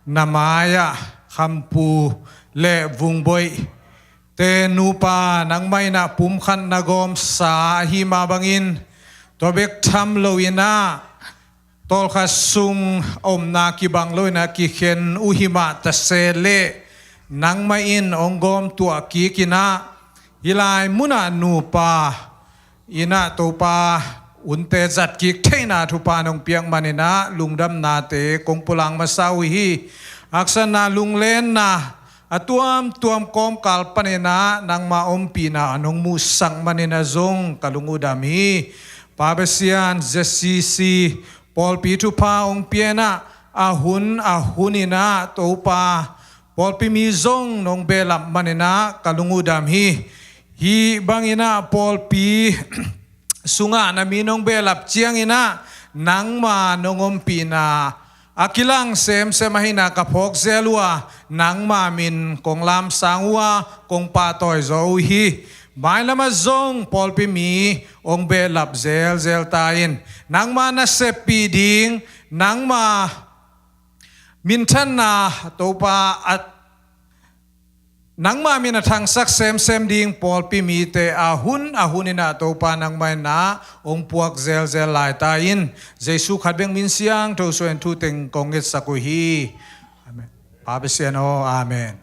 na mai-ah Khampu le Vungboih te nupa nangmah in ah pumkhat na gawmsa ahi mah bangin, tua bek tham lo in ah tawlkhat sung omna kibang lo in ah kikhen uh hi mah ta se leh, nangmah in hong gawm tuah kik in ah, hih lai munah nupa in ah Topa unte zat kik theihna thupha nong piak manin ah lungdamnate kong pulak masa uh hi. Haksatna, lunglenna a tuamtuam kawmkal panin ah nangma ompihna nong muhsak manin ah zong ka lung uh dam hi. Pa Pasian, Z C C pawlpi thupha hong pia in ah, a hun a hun in ah Topa, pawlpi mi zong nong behlap manin ah ka lung uh dam hi. Hih bangin ah pawlpi sungah na mi nong behlap ciangin ah nangma nong ompihna a kilang semsem ahihna ka phawk zel uh a, nangma min kong lamsang uh a, kong pahtawi zaw uh hi. Mailamah zong pawlpi mi hong behlap zelzel ta in, nangma na seppih ding, nangma minthanna Topa a, nangma min a thangsak semsem ding pawlpi mite a hun a hun in ah Topa nangmah in ah hong puak zelzel lai ta in, Jesu khat bek min siangtho suah in thu teng kong ngetsak uh hi. Amen. Pa Pasian aw, amen.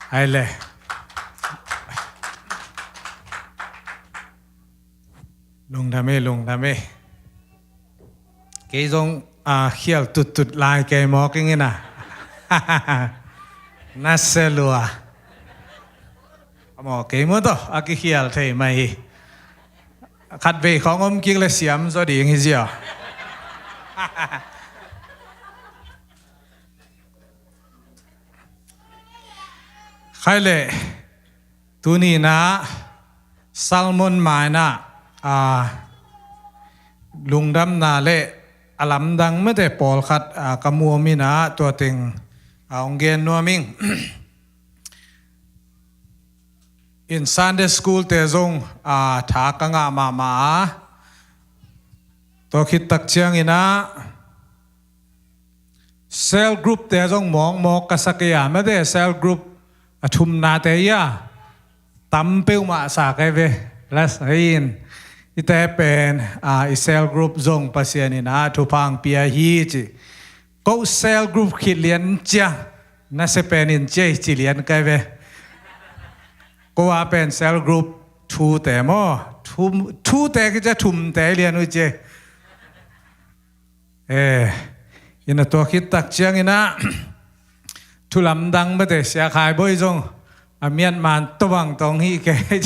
Ai le. Lungdam ei, lungdam ei. Kei zong, ah, khial tuttut lai kei mawk ing in ah. Na se lua. A maw kei maw tawh a kikhial thei mai hi. Khatvei khawng om kik le siam zaw ding hi zia. Khai le, tuni in ah Salmon mai in ah, ah, lungdamna le a lamdang mete pawlkhat, ah, ka mu om in ah tua teng, ah, hong gen nuam ing. In Sunday school te zong, ah, tha ka ngah mahmah a, tua khit tak ciangin ah cell group te zong mawkmawk ka sa kei a, mete cell group a thumnate ia tam peuhmah sa kei ve. Las in i te pen, ah, i cell group zong Pasian in ah thupha hong pia hi ci. Ko cell group khit lian cia, na se pen in cia i ci lian kei ve. Ko a pen cell group thute maw, thum, thute kicia thumte lian uh cia. Eh, in a tua khit tak ciangin ah thu lamdang mete Sia Khai Bawi zong A miat man tobang tong hi kei.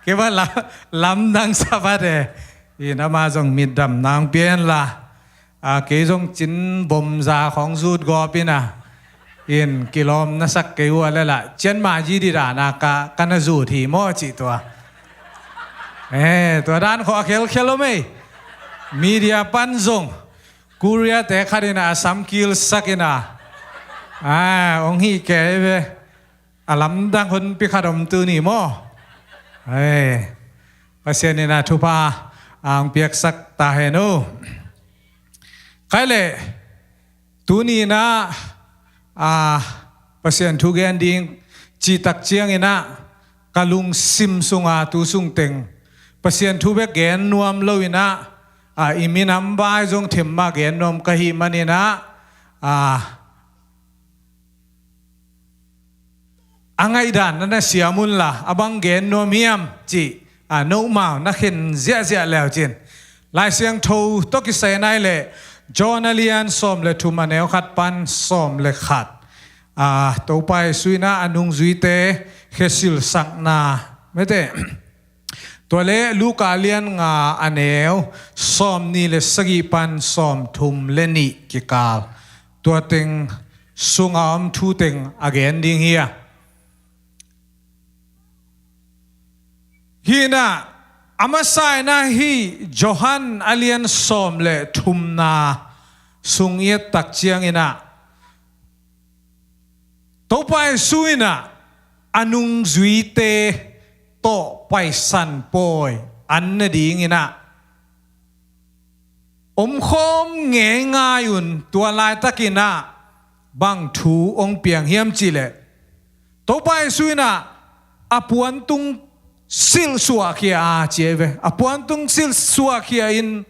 Kei va la, lamdang sabat e. In ama zong mitdam nang pian la. A kei zong cin bom za khong zut gawp ina. In kilawm na sak kei ua le la. Cian ma ji di da na ka, ka na zut hi maw ci tua. Eh, tua dan khaw a khelkhel om ei. Media pan zong. Korea te khat ina a sam kil sak ina. Ah, ong hi kei ve. A lamdang hun pi khat om tu ni maw. Hei, Pasian in a thupha ang piaksak ta hen u. Khai le, tuni na, a, Pasian thu gen ding, citak ciang ina, ka lungsim sunga tu sung teng. Pasian thu bek gen nuam lo ina, a, i minam vai zong themma gen nuam ka hi man ina, a, a ngaihdan na na siam unla, a bang gen nuam hiam cih, a, nomau na khen ziahziah leu cin. Lai Siangtho tawh kisai nai le, John a lian sawm le thum a neu khat pan sawm le khat. A, Topa Jesu ina a nungzuite khesilsakna. Mete. Tua le Luka lian nga a neu sawm ni le sagih pan sawm thum le nih kikal. Tua teng sunga om thu teng a gen ding hi a. Hi ina, a masa ina hi Johan a lian sawm le thumna sung i et tak ciang ina. Topa Jesu ina a nungzuite tawh Paisan pawi an ne ding ina. Omkhawm ngeingai un tua laitak ina bang thu ong piang hiam cih leh. Topa Jesu ina a puantung silh suahkhia a ci ei ve. A puantung silh suahkhia in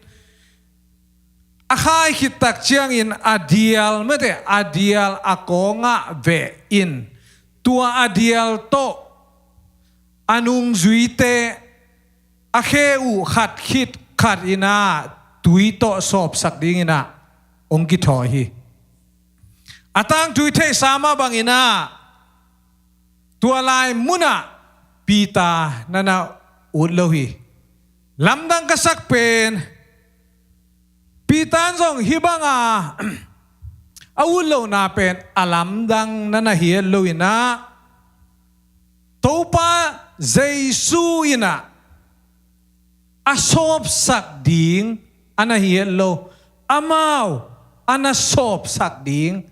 a khai khit tak ciangin a dial mete a dial a kawngah veh in tua a dial tawh a nungzuite a khe uh khat khit khat ina tui tawh sawpsak ding ina ong kithawi hi. A tangthu i theihsa mah bang ina tua lai muna Peter na na ut lo hi. Lamdang ka sak pen Peter in zong hih banga a ut lohna pen a lamdang na na hi et lo ina Topa Jesu ina a sawpsak ding a na hi et lo. Amau a na sawpsak ding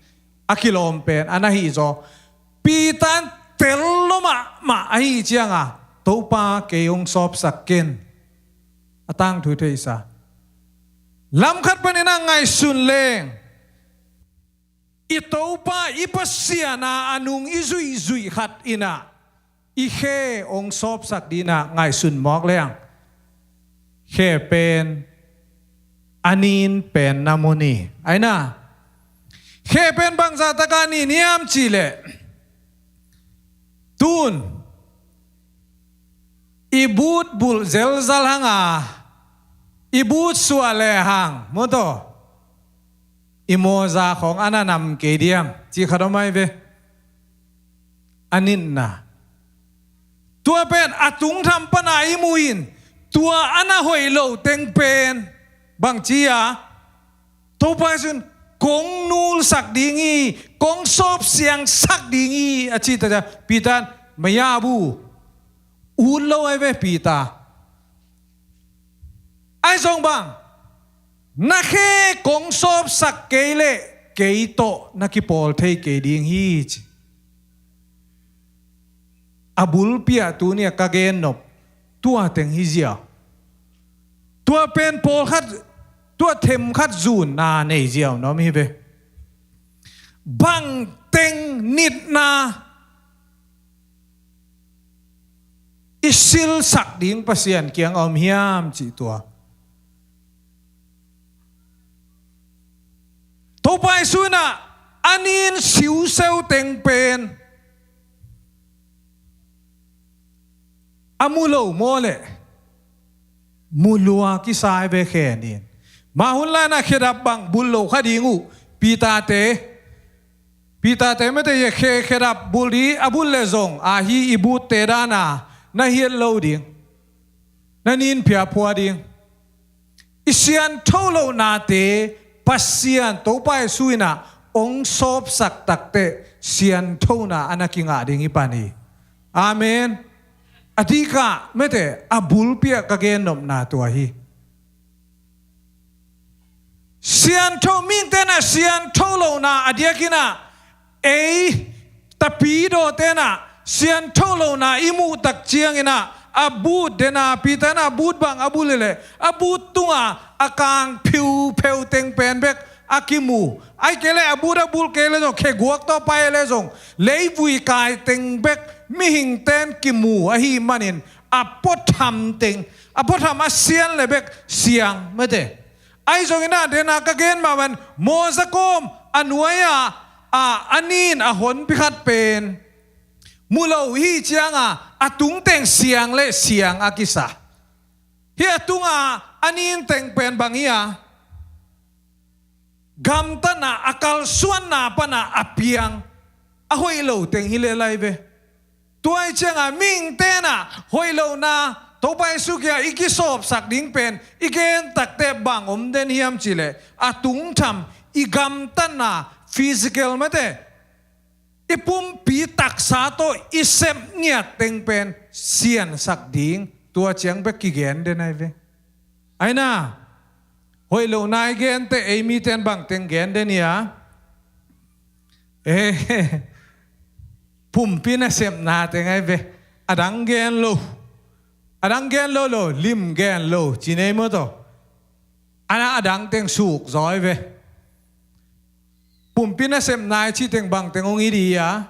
a kilawm pen a na hi zaw. Peter in tel lo mahmah ahi cianga Topa kei hong sawpsak ken. A tangthu theihsa. Lam khat panin a ngaihsun leng i Topa i Pasian a a nung i zuihzuih khat ina i khe ong sawpsak dina ngaihsun mawk leng. Khe pen a nin pen na mu ni. Aina. Khe pen bangzah taka nin hiam cih leh. Tun i but bulh zelzal hanga i but suah lehang mawtaw i mawza khawng a na nam kei diam cih khat om ai ve. A nitna tua pen a tungtham pana i muh in tua a na hoih loh teng pen bangci a Topa Jesu in kong nulsak ding hi, kong sawpsiangsak ding hi a ci ta cia Peter in maya bu ut lo ai ve Peter. Ai zong bang na khe kong sawpsak kei leh kei tawh na kipawl thei kei ding hi ci. A bulpi ah tuni a ka gen nop tua teng hi ziau. Tua pen pawlkhat tua themkhat zunna nei ziau na om hi ve. Bang teng nitna i silsak ding Pasian kiang a om hiam cih tua. Topa Jesu in a nin siuseu teng pen a mu lo maw leh mu lua kisai ve khe nin. Mah hun lai-in a khedap bang bul lo kha ding uh Peter te Peter te mete ye khe khedap bul di a bul le zong a hi i butte dana na hiat lo ding, na nin phiaphua ding. I siantho lohnate Pasian Topa Jesu inah ong sawpsak takte sianthona a na kingah ding i pan hi. Amen. A dikah mete a bulpi ah ka gennopna tua hi. Siantho mingte na siantho lohna a diakinah ei tapidawte na siantho lohna i muhtak cianginah a but dena Peter na but bang a bul hileh a but tunga a kang phiupheu teng pen bek a kimu. Ai kei le a but a bul kei le zong kheguak tawh pai le zong leivui kai teng bek mihingten kimu ahi manin a puatham teng a puatham a sian le bek siang mete. Ai zong inah dena ka gen mah ban Mawza kawm a nuai-a a nin a honpi khat pen mu lo hi cianga a tungteng siang le siang a kisa. Hi a tunga a nin teng pen bang hi a gamtatna a kalsuanna pana a piang a hoih lo teng hi le lai ve. Tua hi cianga mihingte na hoih lohna Topa Jesu kia i kisawpsak ding pen i gen takte bang om den hiam cileh a tungtham i gamtatna physical mete i pumpi taksa tawh i sep ngiat teng pen siansak ding tua ciang bek kigen den ai ve. Aina hoih lohna i gente ei miten bang teng gen den ia. Eh, pumpi nasepna teng ai ve. A dang gen lo, a dang gen lo lo lim gen lo ci nei maw taw. Ana a dang teng suk zaw ai ve. Pumpi nasepna i ci teng bang teng ong i di a.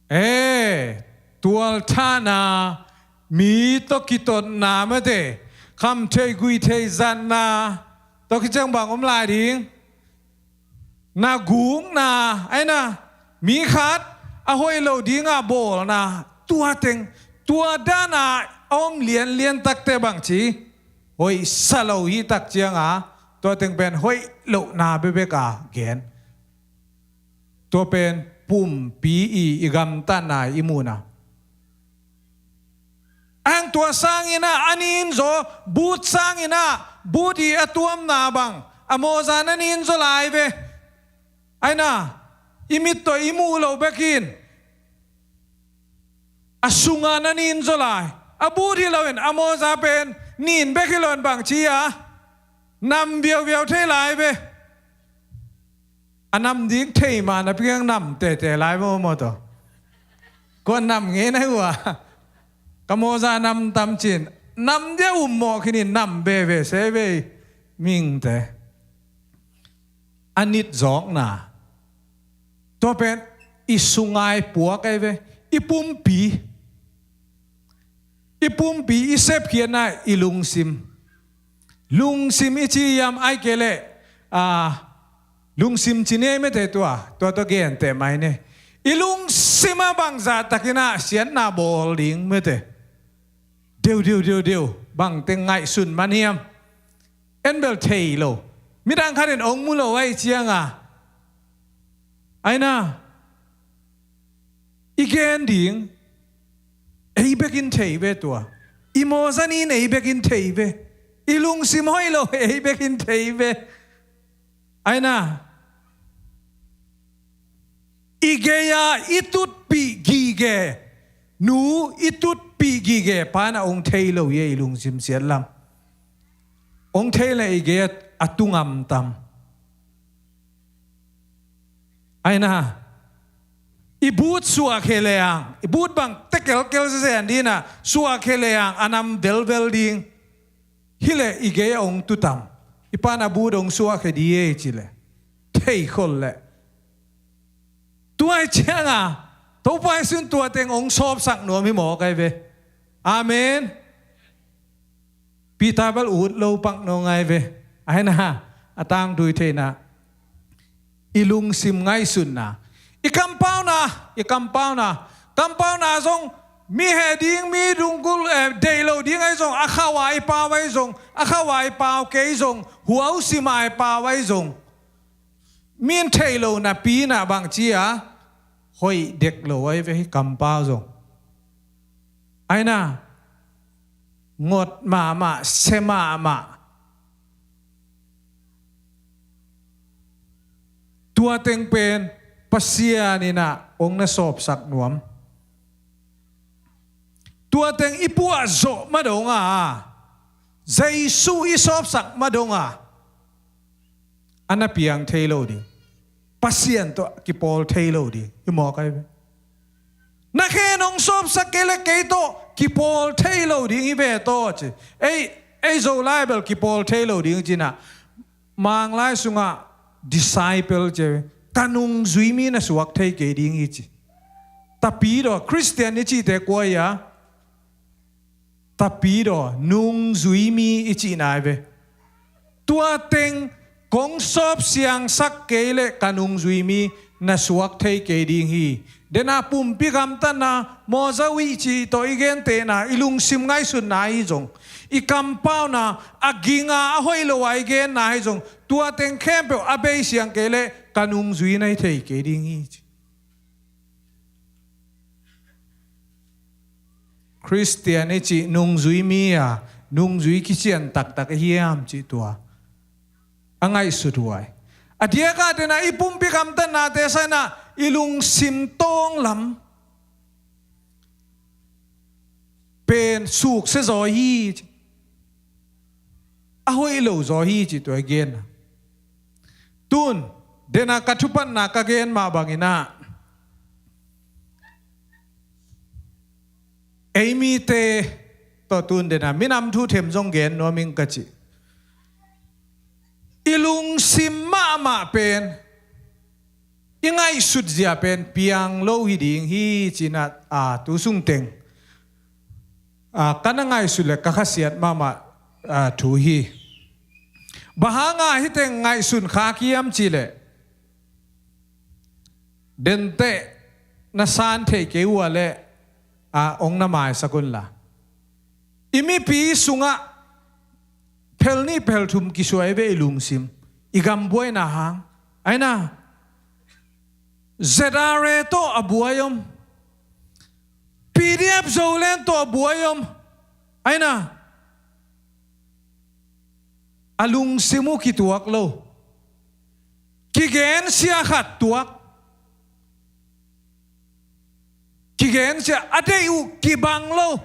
Eh, tualthahna, mi tawh kitotna mate, khamtheih guihtheih zatna tawh kiciang bang om lai ding. Na gukna aina mi khat a hoih lo dinga bawlna tua teng, tua dana a om lianlian takte bang ci hoih sa lo hi tak cianga tua teng pen hoih lohna bebek a gen. Tua pen pumpi i i gamtatna i muhna. Ang tua sangina a nin zaw but sangina but i a tuamna bang a mawza na nin zaw lai ve. Aina i mit tawh i muh lo bekin a sunga na nin zaw lai. A but hi loin a mawza pen nin bek hi loin bang ci a nam viauviau thei lai ve. A nam ding thei ma na piang nam tete lai maw maw taw. Kua nam ngei na hua ka mawza nam tam cin nam dia um mawh khinin nam veve se vei mingte. A nit zawkna tua pen i sungai puak ai ve. I pumpi i pumpi i sepkhiatna i lungsim. Lungsim i ci yam ai kei leh a lungsim ci nei mete tua tua tua gente mai ne. I lungsim a bangzah takina siatna bawl ding mete. Deu deu deu deu bang teng ngaihsun man hiam. En bel thei lo midang khatin ong mu lo ai cianga aina i gen ding ei bekin thei ve tua. I mawzanin ei bekin thei ve. I lungsim hoih lo ei bekin thei ve. Aina i geia i tutpih gige nu i tutpih gige pana ong thei lo ia i lungsim siatlam. Ong thei le i geia a tungamtam. Aina i but suak he leang i but bang tekelkel zen dina suak he leang a nam velvel ding. Hileh i gei a ong tutam i pan a but ong suak he di e cileh theikhol leh. Tuai cianga Topa i sun tua teng ong sawpsak nuam hi mawk ai ve. Amen. Peter bel ut lo pak no ngai ve. Aina a tangtui theihna i lungsim ngaihsutna i kampauna i kampauna kampauna zong mi he ding mi dungkul eh, deih lo ding ai zong a khau ai pau ai zong a khau ai pau kei zong huau sim ai pau ai zong Min thei lo napi-in ah bangci a hoih dek lo ahi ve, hih kampau zong. Aina, ngot mahmah, sia mahmah. Tua teng pen Pasian in ah hong na sawpsak nuam. Tua teng i puah zawh ma dong a, Jesu i sawpsak ma dong a, a na piang thei lo ding, Pasian tawh kipawl thei lo ding hi mawk ahi ve. Na khen hong sawpsak kei le kei tawh kipawl thei lo ding hi ve tawh ci. Ei, ei Zolai bel kipawl thei lo ding ci-in ah, Manglai sungah disciple ci, ka nungzui mi na suak thei kei ding hi ci. Tapidaw, Khristian i cihte kua hi a? Tapidaw, nungzui mi i cihna ahi ve. Tua teng kong sawpsiangsak kei leh ka nungzui mi na suak thei kei ding hi. Dena pumpi gamtatna, mawza wih ci tawh i gentehna, i lungsim ngaihsutna ahi zong, i kampauna, a ging a, a hoih lo a i genna ahi zong, tua teng khempeuh a beisiang kei leh ka nungzui na hi thei kei ding hi ci. Khristian i cih nungzui mi a, nungzui kician taktak hiam cih tua a ngaihsut huai. A diakah dena i pumpi gamtatnate sangin ah i lungsim tawng lam pen sukse zaw hi ci. A hoih lo zaw hi ci tua i gen. Tun, dena ka thupatna ka gen mah bangin ah, ei mite tawh tun dena minam thu them zong gen nuam ing ka ci. I lungsim mahmah pen, i ngaihsut zia pen piang lo hi ding hi ci-in ah, a, tu sung teng, a, ka na ngaihsut le ka khasiat mahmah, a, thu hi. Bang hanga hih teng ngaihsun khak hiam cih leh, denteh na san theih kei uh a leh, a, hong na maisak un la. I mipi sungah phel nih phel thum kisuai ve i lungsim, i gam buaina hang. Aina, Z R A tawh a buai om, P D F Zoland tawh a buai om. Aina, a lungsim uh kituak lo. Kigensia khat tuak. Kigensia, a deih uh kibang lo.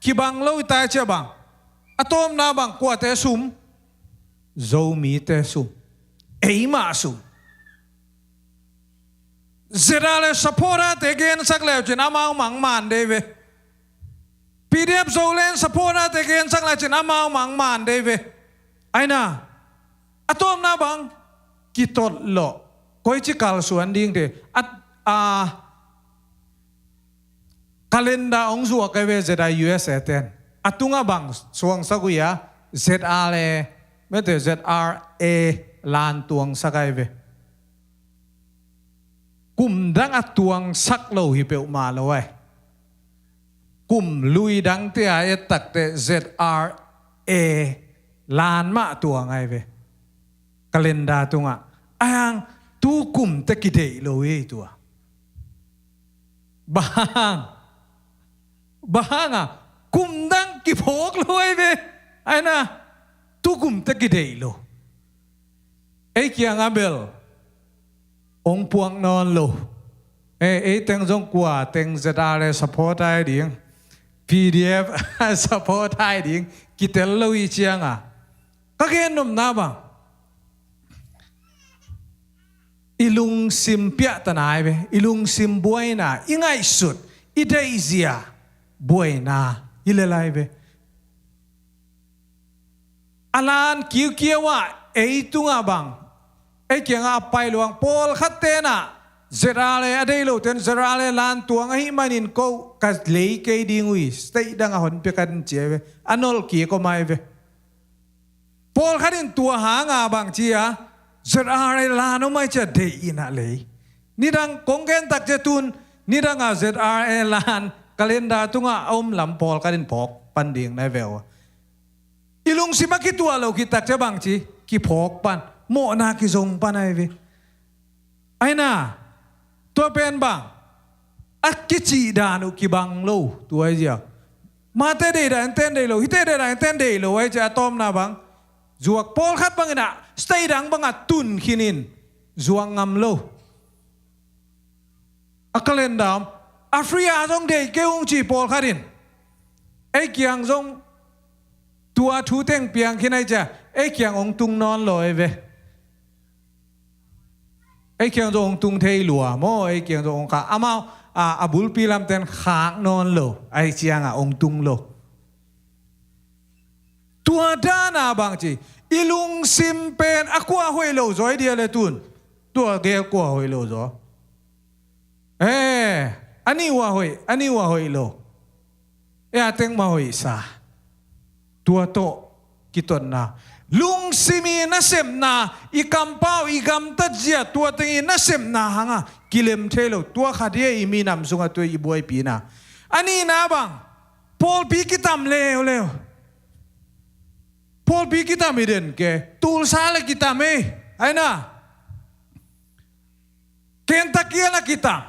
Kibang lo i tai cia bang. A tawpna bang, kuate sum? Zomite sum. Eimah sum. Z R A supporter-te gensak leucin amau mangman dei ve. P D F Zoland supporter-te gensak leucin amau mangman dei ve. Aina, a tawpna bang, kitot lawh. Koici kalsuan dingte. A, a, calendar hong zuak ahi ve Z I U S A ten. A tungah bang suangsak uh hia? Z R A, mete Z R A lan tuangsak ahi ve. Kum dang a tuangsak lo hi peuhmah lo ai. Kum lui dangte a et takteh Z R A lan mah tuang ahi ve. Calendar tungah. Ahi hang tu kum teh kideih lo hi tua. Bang? Bang hang a, kum dang kiphawk lo ahi ve. Aina, tu kum teh kideih lo. Ei kiangah bel hong puak nawn lo. Ei, ei teng zong kua teng Z R A supporter hi ding, P D F supporter hi ding kitel lo hi cianga, ka gen nopna bang, i lungsim piahtana ahi ve, i lungsim buaina, i ngaihsut, i deihzia buaina hi lel ahi ve. A lan kiukiau ah ei tungah bang, ei kiangah a pai luang pawlkhat tenah Z R A a deih loten Z R A lan tuang ahih manin ko ka lei kei ding uh hi, state dangah honpia kan ci ahi ve. A nolh kik om ahi ve. Pawlkhat in tua hanga bang ci a, Z R A lan om ahi cia deih in a lei. Nidang kong gen tak cia tun, nidangah Z R A lan calendar tungah a om lam pawlkhat in phawk pan ding na hi ve uh. I lungsim a kituah lo khit tak cia bang ci, kiphawk pan, mawhna kizong pan ahi ve. Aina, tua pen bang a kicih dan uh kibang lo, tua ahi ziak. Mate deih dan ten deih lo, hite deih dan ten deih lo ahi ziak a tawpna bang, zuak pawlkhat bangin ah state dang bangah tun khinin zuak ngam lo. A calendar om, a free a zong deih kei ung ci pawlkhat in. Ei kiang zong tua thu teng piang khin ahi ciah ei kiang ong tung nawn lo ei ve. Ei kiang zong ong tung thei lua maw, ei kiang zong ong khak, amau a, a bulpi lamten khak nawn lo, ahi ciangah ong tung lo. Tua dana bang ci, i lungsim pen a kua hoih lo zaw i dia le tun. Tua gel kua hoih lo zaw. Eh, a nih uh a hoih, a nih uh a hoih lo. Eh, a teng mah hoihsa. Tua tawh kitotna. Lungsim i nasepna, i kampau, i gamtat zia, tua teng i nasepna hanga kilem thei lo. Tua khat hi e, i minam sungah tua i buaipina. A nihna bang, pawlpi kitam leuleu. Pawlpi kitam i den ke, Tulsa le kitam ei. Aina, Kentucky ah na kitam.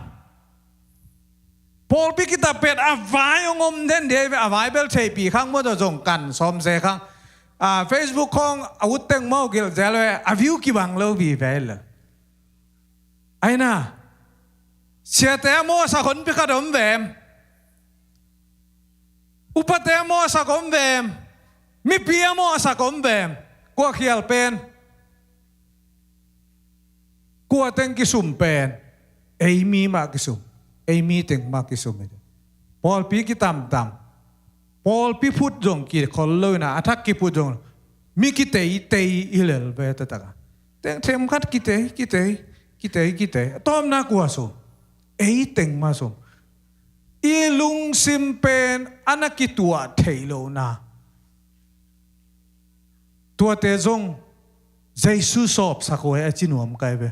Pawlpi kitam pen a vai ong om den dia, a vai bel theihpih khang maw, tua zong kan sawm se khang. A, Facebook khawng a ut teng maw, gilh zel ve, a view kibang lo vive lo. Aina, siate a mawhsak honpi khat om vem? Upate a mawhsak om vem? Mipi a mawhsak om vem? Kua khial pen? Kua teng kisum pen? Ei mi mah kisum. Ei mi teng mah kisum hi. Pawlpi kitamtam. Pawlpi phut zong kikhol lo ina, a thak kiphut zong mi kiteitei i lel ve taktak a. Teng themkhat kitei, kitei, kitei, kitei. A tawpna kua sum? Ei teng mah sum. I lungsim pen a na kituah theih lohna. Tuate zong Jesu sawpsak uh hi a ci nuam kai ve.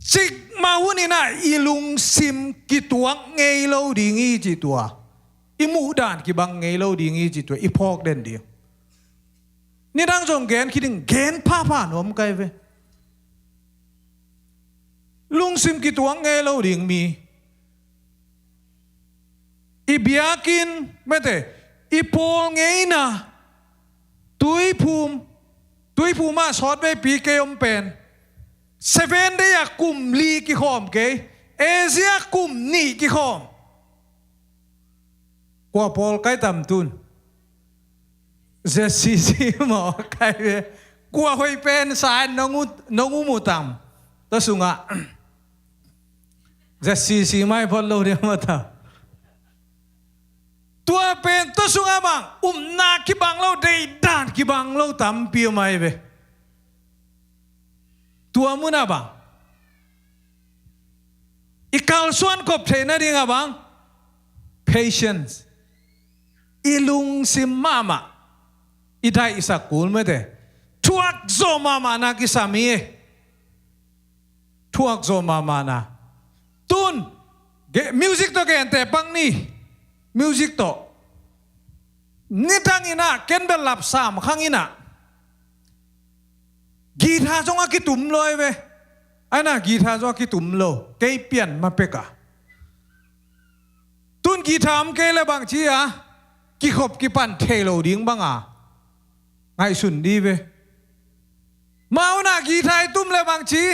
Cikmah hun inah i lungsim kituak ngei lo ding hi ci tua. I muhdan kibang ngei lo ding hi ci tua. I phawk den ding. Nidang zong gen khit ding, gen phapha nuam kai ve. Lungsim kituak ngei lo ding mi. I biakinn, mete, i pawl ngeina, Tuiphum, Tuiphum ah sawtveipi kei om pen. Seven Day ah kum li kikhawm kei, Asia kum nih kikhawm. Kua pawl kai tam tun? Z C C maw kai ve. Kua hoih pen sa nong u, nong u mu tam? Tua sungah Z C C mai phot lo dia mata. Tua pen tua sungah bang upna kibang lo, deihdan kibang lo tampi om ai ve. Tua munah bang i kalsuan kop theih nadingah bang patience. I lungsim mahmah, i daihsak kul mete. Thuak zawh mahmahna kisam hi e. Thuak zawh mahmahna. Tun music tawh gente pak ni. Music tawh. Nidang inah ken bel lapsam khang inah guitar zong a kitum lo ai ve. Aina guitar zong a kitum lo, kei pian ma pek a. Tun guitar om kei le bangci a kikhop kipan thei lo ding banga ngaihsun di ve. Mauna guitar i tum le bangci,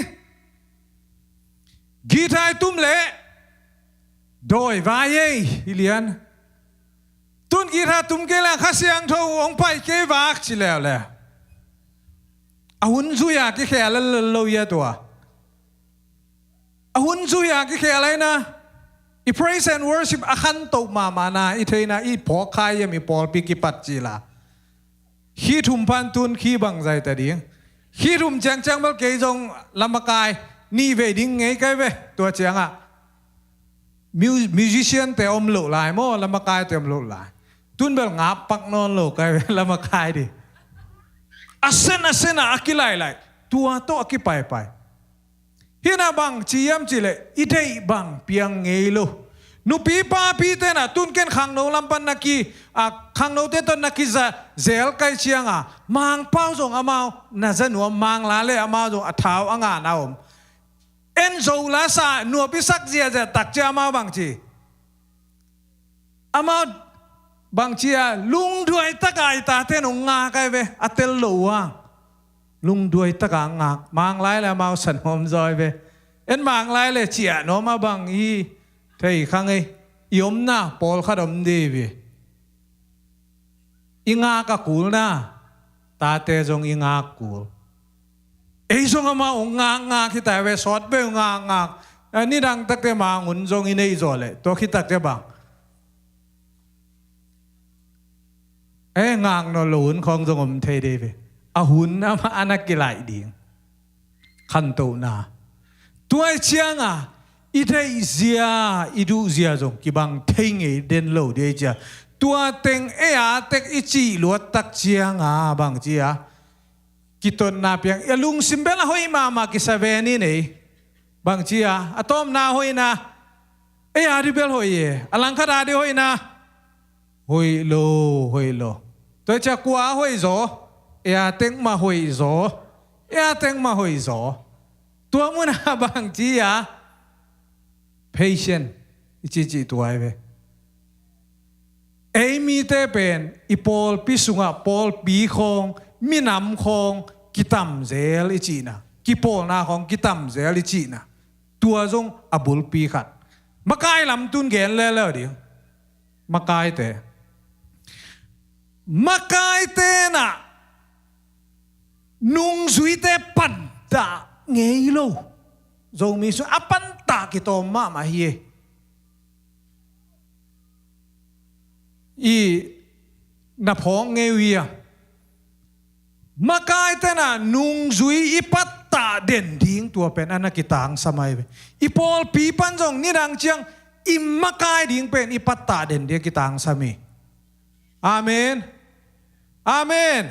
guitar i tum le dawi vai ei hi lian. Tun guitar tum kei le Kha Siangtho hong pai kei vak ci leuleu. A hun zui a kikhel a lel lo ia tua. A hun zui a kikhel aina. I praise and worship a khantoh mahmahna i theina i phawk khai iam i pawlpi kipat cila. Khi thum pan tun khi bangzai ta ding. Khi thum ciangciang bel kei zong lamakai nih vei ding ngei kai ve. Tua ciangah mu-, musician te om loh lai maw, lamakai te om loh lai. Tun bel ngap pak nawn lo kai ve lamakai di. A sen a sen a a kilailai. Tua tawh a kipaipai. Hina bang ci hiam cih leh i deih bang piang ngei lo. Nupi papi tenah tun ken khangno lam pan na ki, a, khangnote tawh na kiza zel kai cianga Mangpau zong amau na za nuam, Manglai le amau zong a thau a ngan a om. En zo la sa nuapi sak ziazia tak cia amau bangci, amau bangci a lungduai taka i tate nung nga kai ve, a tel lo uh a. Lungduai taka ngak, Manglai le amau san hom zawi ve. En Manglai le ciah nuam a bang i thei khang ei, i omna pawlkhat om dei ve. I ngak a kulna, tate zong i ngak kul. Ei zong amau ngak ngak hi ta ve, sawt ve ngak ngak. A, nidang takte mangun zong i nei zaw le tua khitakte bang, e, ngak nawn lo hun khawng zong om thei dei ve. A hun amah a na kilaih ding khantohna. Tua i cianga i deihzia, i duhzia zong kibang thei ngei den lo dei cia. Tua teng ei a tek i cih luat tak cianga bangci a, kitotna piang, i lungsim bel a hoih mahmah kisa ve ni nei. Bangci a, a tawpna hoihna, ei a di bel hoih e, a langkhat a di hoihna, hoih lo, hoih lo. Tua cia kua hoih zaw, ei a tek mah hoih zaw, ei a tek mah hoih zaw. Tua muna bangci a, patient i cici tua i ve. Ei mite pen i pawlpi sungah pawlpi khawng, minam khawng kitamzel i cihna, kipawlna khawng kitamzel i cihna. Tua zong a bulpi khat. Makai lam tun gen leleu ding. Makaite, makaite na nungzuite pantah ngei lo. Zomi sung a pantah kitawm mahmah hi e. I na phawk ngei uh hi a. Makaite na nungzui i pattah den ding tua pen a na kitangsam ahi ve. I pawlpi pan zong nidang ciang i makai ding pen i pattah den ding a kitangsam hi. Amen. Amen.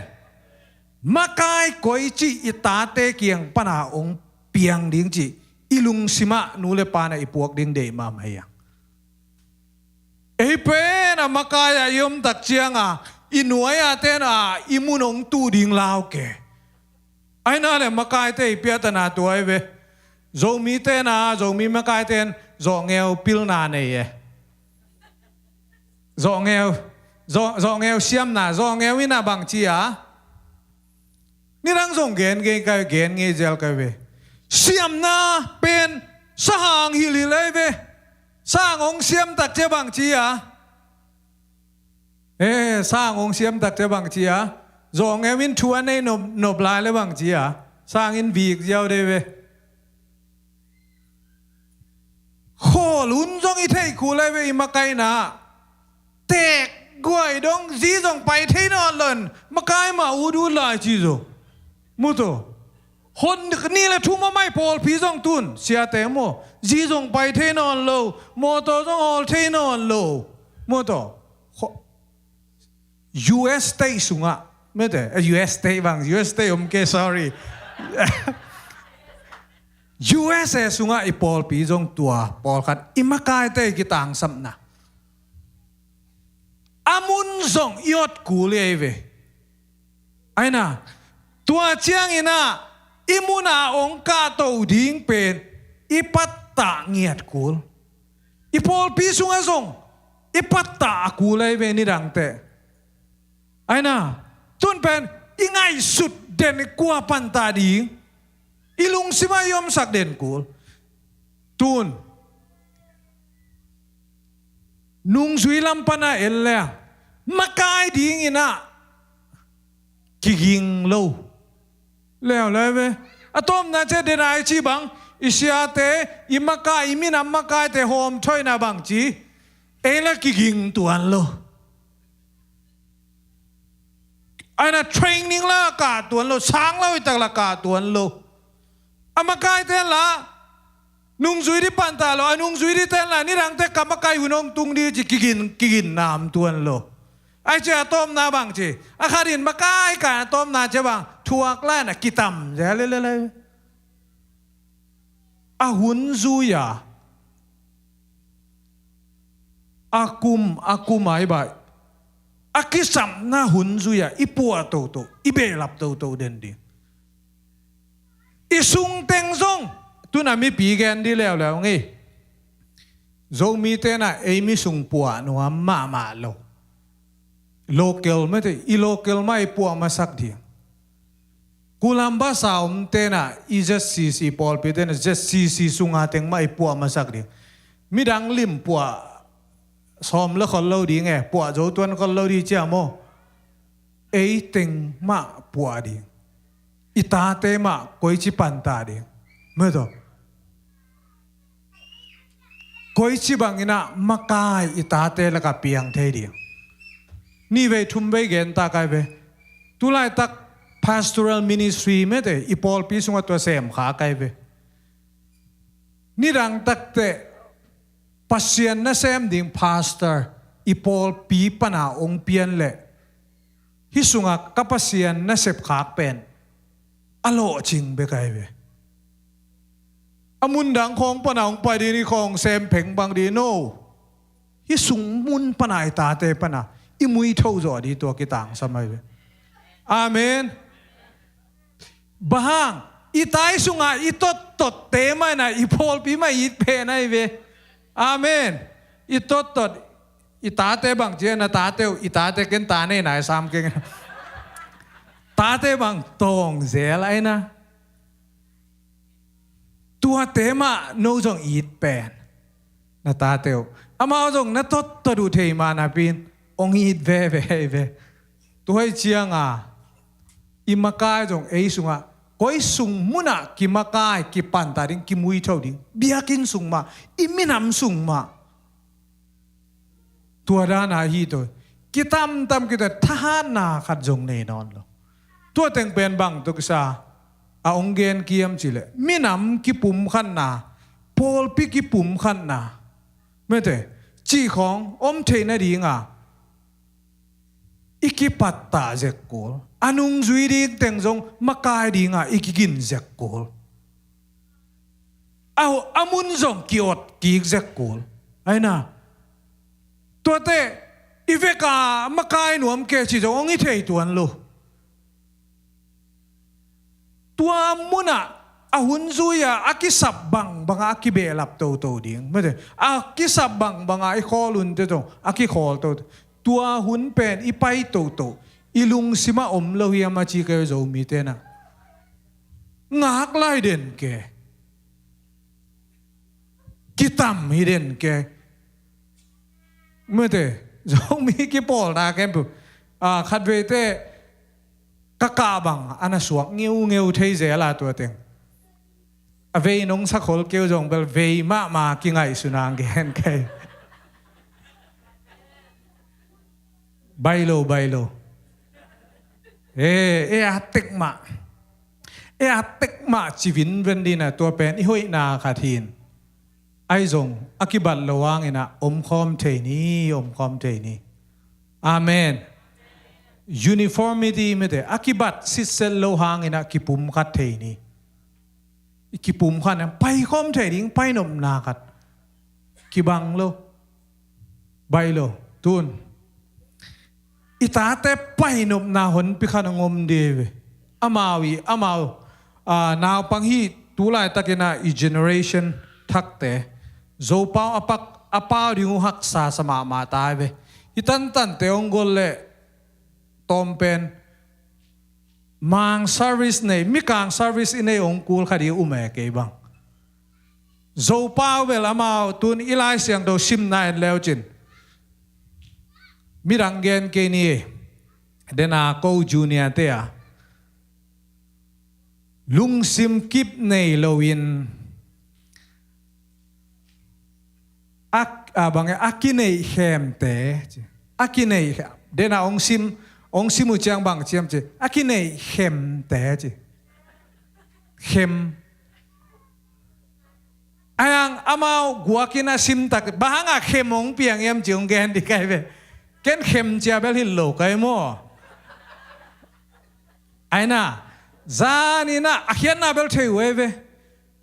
Makai koi cih i tate kiang pana ong piang ding cih i lungsimah nu le pana i puak ding deih mahmah hi a. Ei pen a makai a i om tak cianga i nuai a tena i mun ong tu ding lau ke. Aina le makaite i piatana tua i ve. Zomi tena, Zomi makaiten zawngeu pilna nei e. Zawngeu, zaw, zawngeu siamna, zawngeu ina bangci a. Nidang zong gen ngei kai, gen ngei zel kai ve. Siamna pen sahang hilhilh ei ve. Sang ong siam tak cia bangci a. E, sang ong siam tak cia bangci a. Zawngeu in thu a nei nop, nop lai le bangci a. Sang in vik ziau dei ve. Khawl hun zong i theih kul ai ve i makaina. Teek guai dong zi zong pai thei nawn lon makai mah ut ut lai ci zong. Muto. Hon ni le thum a mai pawlpi zong tun siate maw. Zi zong pai thei nawn lo. Mawtaw zong hawl thei nawn lo. Muto. U S state sungah, mete, eh, U S state bang, U S state om ke, sorry. U S A sungah i pawlpi zong tua, pawlkhat, i makaite i kitangsapna. A mun zong i ot kul ei ve. Aina, tua ciangina, i muna ong kahto ding pen, i pattah ngiat kul. I pawlpi sungah zong i pattah a kul ahi ve nidangte. Aina, tun pen i ngaihsut den i kua pantah ding, i lungsimah i omsak den kul. Tun nungzui lam pana en leng makai dinginah kiging lo. Leuleu ve. A tawpna cia dena i ci bang, i siate, i maka, i minam makaite hawm thoina bang ci. Ei la kiging tuan lo. Aina training la kah tuan lo, sang lo i tak la kah tuan lo. A makaite la nungzui di pantah lo, a nungzui di ten la nidangte ka makai hun hong tung di ci kigin, kigin nam tuan lo. Ai ci a tawpna bang ci. A khatin makai ka a tawpna ci bang. Thuak lai na kitam. Ze le le le. A hun zui a. A kum a kum a i bah, a kisapna hun zui-ah i puah toto, i behlap toto den ding. I sungteng zong, tuna mipi gen dih leuleu ngei. Zomite na ei mi sung puah nuam mahmah lo. Local mate, i local mah i puah masak ding. Columbus a omte na, i Z C C pawlpite na, Z C C sunga teng mah i puah masak ding. Midang lim puah sawm le khol lo ding e, puah zo tuan khol lo ding cia maw. Ei teng mah puah ding. I tate mah koici panta ding. Mate. Koici bangin ah makai i tate lakah piang thei ding. Ni vei thum vei gen ta kai ve. Tulaitak pastoral ministry mate, i pawlpi sungah tua sem kha kai ve. Nidang takteh Pasian nasem ding pastor i pawlpi pana ong pian leh, hih sungah ka Pasian nasep khak pen a lawhcing bek ai ve. A mundang khawng pana ong pai ding, i khawng sem pheng bang ding, no. Hih sung mun pana i tate pana i muitho zawh ding tua kitangsam ai ve. Amen. Bang hang, i tai sungah i tottotte mah na, i pawlpi mah it pen ai ve. Amen. I tottot, i tate bang ci a, na tate uh, i tate ken ta nei nai sam keng. Tate bang tawng zel ai na. Tuate mah no zong it pen. Na tate uh, amau zong na tottot uh thei mah napi-in ong it veve ai ve. Tua hi cianga i makai zong ei sungah, koi sung munah kimakai, kipanta ding, kimuitho ding, biakinn sung mah, i minam sung mah. Tua dana hi to. Kitamtam kita, thahatna khat zong nei nawn lo. Tua teng pen bang tawh kisa a ong gen kiam cih leh, minam kipumkhatna, pawlpi kipumkhatna, mate, cih khawng om theih nadinga i kipattah zek kul. A nungzui ding teng zong makai dinga i kigin zek kul. A, a mun zong ki-ot kik zek kul. Ai na. Tuate i veka makai nuam kei cih zong ong i thei tuan lo. Tua munah a hun zui-a a kisap bangbanga a kibehlap toto ding. Mate, a kisap bangbanga i khawl hunte zong a kikhawl toto. Tua hun pen i pai toto, i lungsimah om lo hiam a ci kei Zomite na. Ngak lai den ke. Kitam hi den ke. Mate, Zomi kipawlna kempu. A, khatveite ka kah bang a na suak ngeungeu thei zel a tua teng. A vei nong sakhol keu zong bel vei mahmah kingaihsun ang gen kei. Bailo, bailo. E, e a tek mah. E a tek mah ci vinven dina tua pen i hoihna khat hin. Ai zong a kibat lo hanginah omkhawm thei ni, omkhawm thei ni. Amen. Uniformity mate, a kibat sitset lo hanginah kipumkhat thei ni. I kipumkhat na paikhawm thei ding, painopna khat. Kibang lo. Baih lo. Tun i tate painopna honpi khat a ngom dih ve. Amau i, amau, a, naupang hi tulaitakinah i generation thakte Zopau a pak, a pau ding uh haksa sa mahmah tai ve. Hi tantante hong gol leh tawmpen Mang service nei, Mikang service i nei hong kul kha ding um e kei bang. Zopau bel amau tun i Lai Siangtho simna en leucin. Midang gen kei ni e. Dena ko junior te a. Lungsim kip nei loin a, a bang e, a kineih khemte ci. A kineih khem. Dena ong sim, ong sim uh ciang bang ciam ci. A kineih khemte ci. Khem. Ayang amau guakin a simtak. Bang hanga khem ong piang iam ci ong gen di kai ve. Ken khem cia bel hil lo kai maw. Aina, zaninah a khiatna bel thei uh ei ve.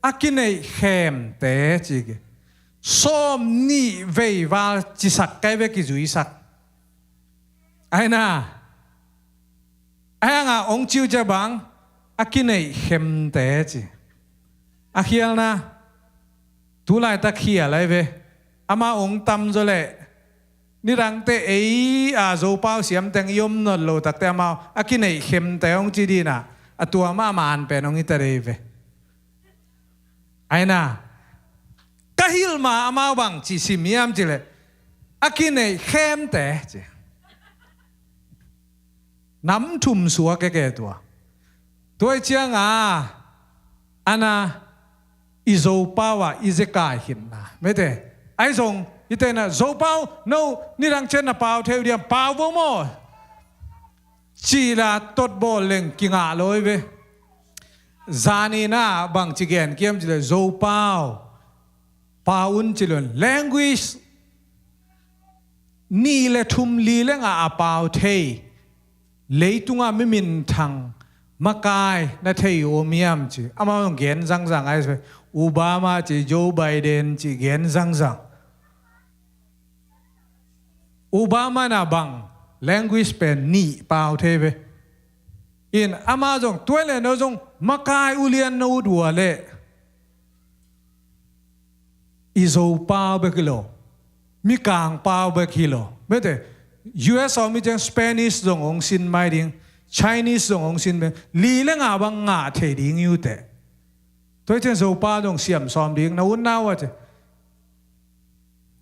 A kineih khemte ci ke. sawm nih vei val cisak kai ve, kizuisak. Aina, a hanga ong ciu cia bang, a kineih khemte ci. A khialna, tu laitak khial ai ve. Ama ong tam zaw leh, nidangte ei a Zopau siamteng i om nawn lo takte amau a kineih khemte ong ci dina, a tua mah a man pen ong i ta dei ve. Aina, ka hilh ma amau bang ci sim hiam cileh, a kineih khemte ci. Nam thum suak e ke tua. Tua i cianga, ana, i Zopau a i zekai hinna mete. Ai zong i tena Zopau no nidang cian na pau thei uh diam, pau vo maw? Cila totbawl leng kingah lawi ve. Zanina bang ci gen kiam cileh, Zopau pau un ci lun, language nih le thum li le ngah a pau thei, leitunga mi minthang makai na thei uh om hiam ci. Amau zong gen zangzang ai, Obama ci, Joe Biden ci, gen zangzang. Obama na bang language pen nih pau thei ve. In ama zong tuai le no zong makai ulian no dua le i Zopau bek hi lo, Mikang pau bek hi lo. Mete, U S om i ciang Spanish zong ong sin mai ding, Chinese zong ong sin mai, li le ngah bang ngah thei ding i uh teh. Tua i ciang Zopau zong siam sawm ding na un nau a ci.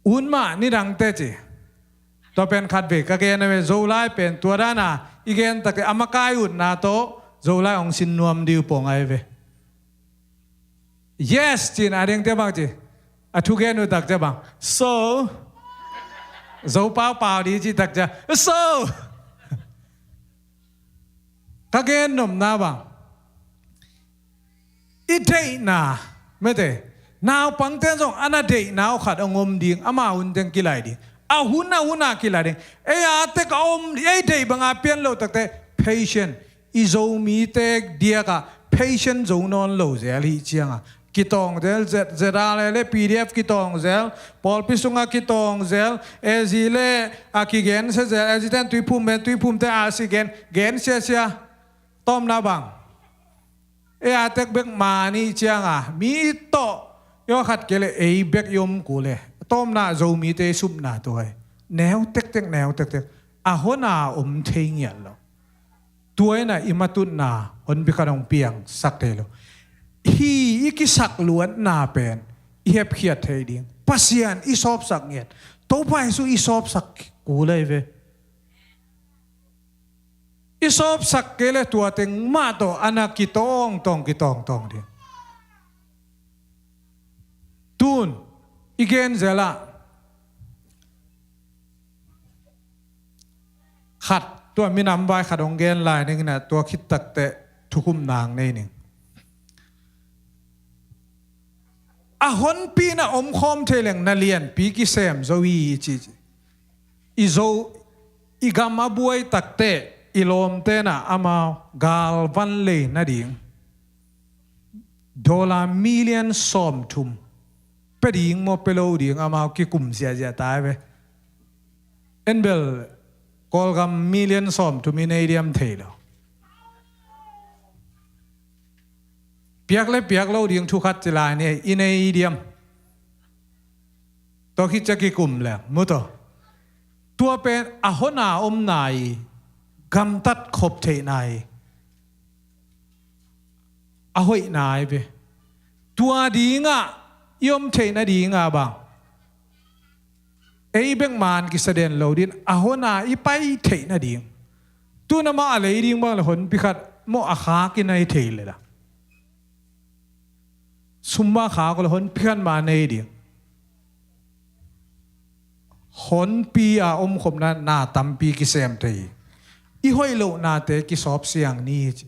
Un mah nidangte ci. Tua pen khat vei ka gen a ve, Zolai pen tua dana i gen takte a makai utna tawh Zolai ong sin nuam ding uh pong ai ve. Yes, cin a dengte bang ci. A thugen uh takte bang, so. Zopau pau di ci takte, so. Ka gen nopna bang, i deihna, mete, naupangte zong ana deihna uh khat ong om ding, ama hun teng kilai ding. A hun a hun a kilai ding. Ei a tek a om, ei deih banga pian lo takte, patient. I Zomite diaka patient zo nawn lo zel hi cianga kitawng zel, Z, Z R A le P D F kitawng zel, pawlpi sunga kitawng zel, A Z le a kigen sia zel, A Z ten tuiphum men, tuiphumte a si gen, gen sia sia. Tawmna bang, ei a tek bek mani cianga mi tawh i aw khat kei le ei bek i om kul e. Tawmna Zomite i supna tua hi. Neu tektek, neu tektek. A hona om thei ngiat lo. Tua ina i matutna honpi khat hong piangsak thei lo. Hi i kisakluatna pen i hepkhiat thei ding. Pasian i sawpsak ngiat. Topa Jesu i sawpsak kul ai ve. I sawpsak kei le tua teng mah tawh ana kitawngtawng, kitawngtawng ding. Tun i gen zelah khat, tua minam vai khat hong gen lai ning ina, tua khit takte thukhupna hong nei ning. A honpi na omkhawm thei leng na lianpi kisem zo hi ci ci. I Zo, i gam a buai takte i lawmte na amau galvan lei nading dollar million sawmthum pia ding maw, pia lo ding amau kikum ziahziah tai ve. En bel Kawlgam million sawmthum i nei diam thei lo. Piak le piak lo ding thu khat ci lai ni, i nei diam. Tua khit ciang kikum leng mu tawh. Tua pen a hona omna i gamtat khop theihna i a hoihna i ve. Tua dingah i om theihna dingah bang ei bek man kisa den lo din, a hona i pai theihna ding. Tuna mah a lei ding bang le honpi khat maw, a khak i nei thei le la. Sum mah khak le honpi khat mah nei ding. Honpi a omkhopna na tampi kisem thei. I hoih lohnate kisawp siang ni ci.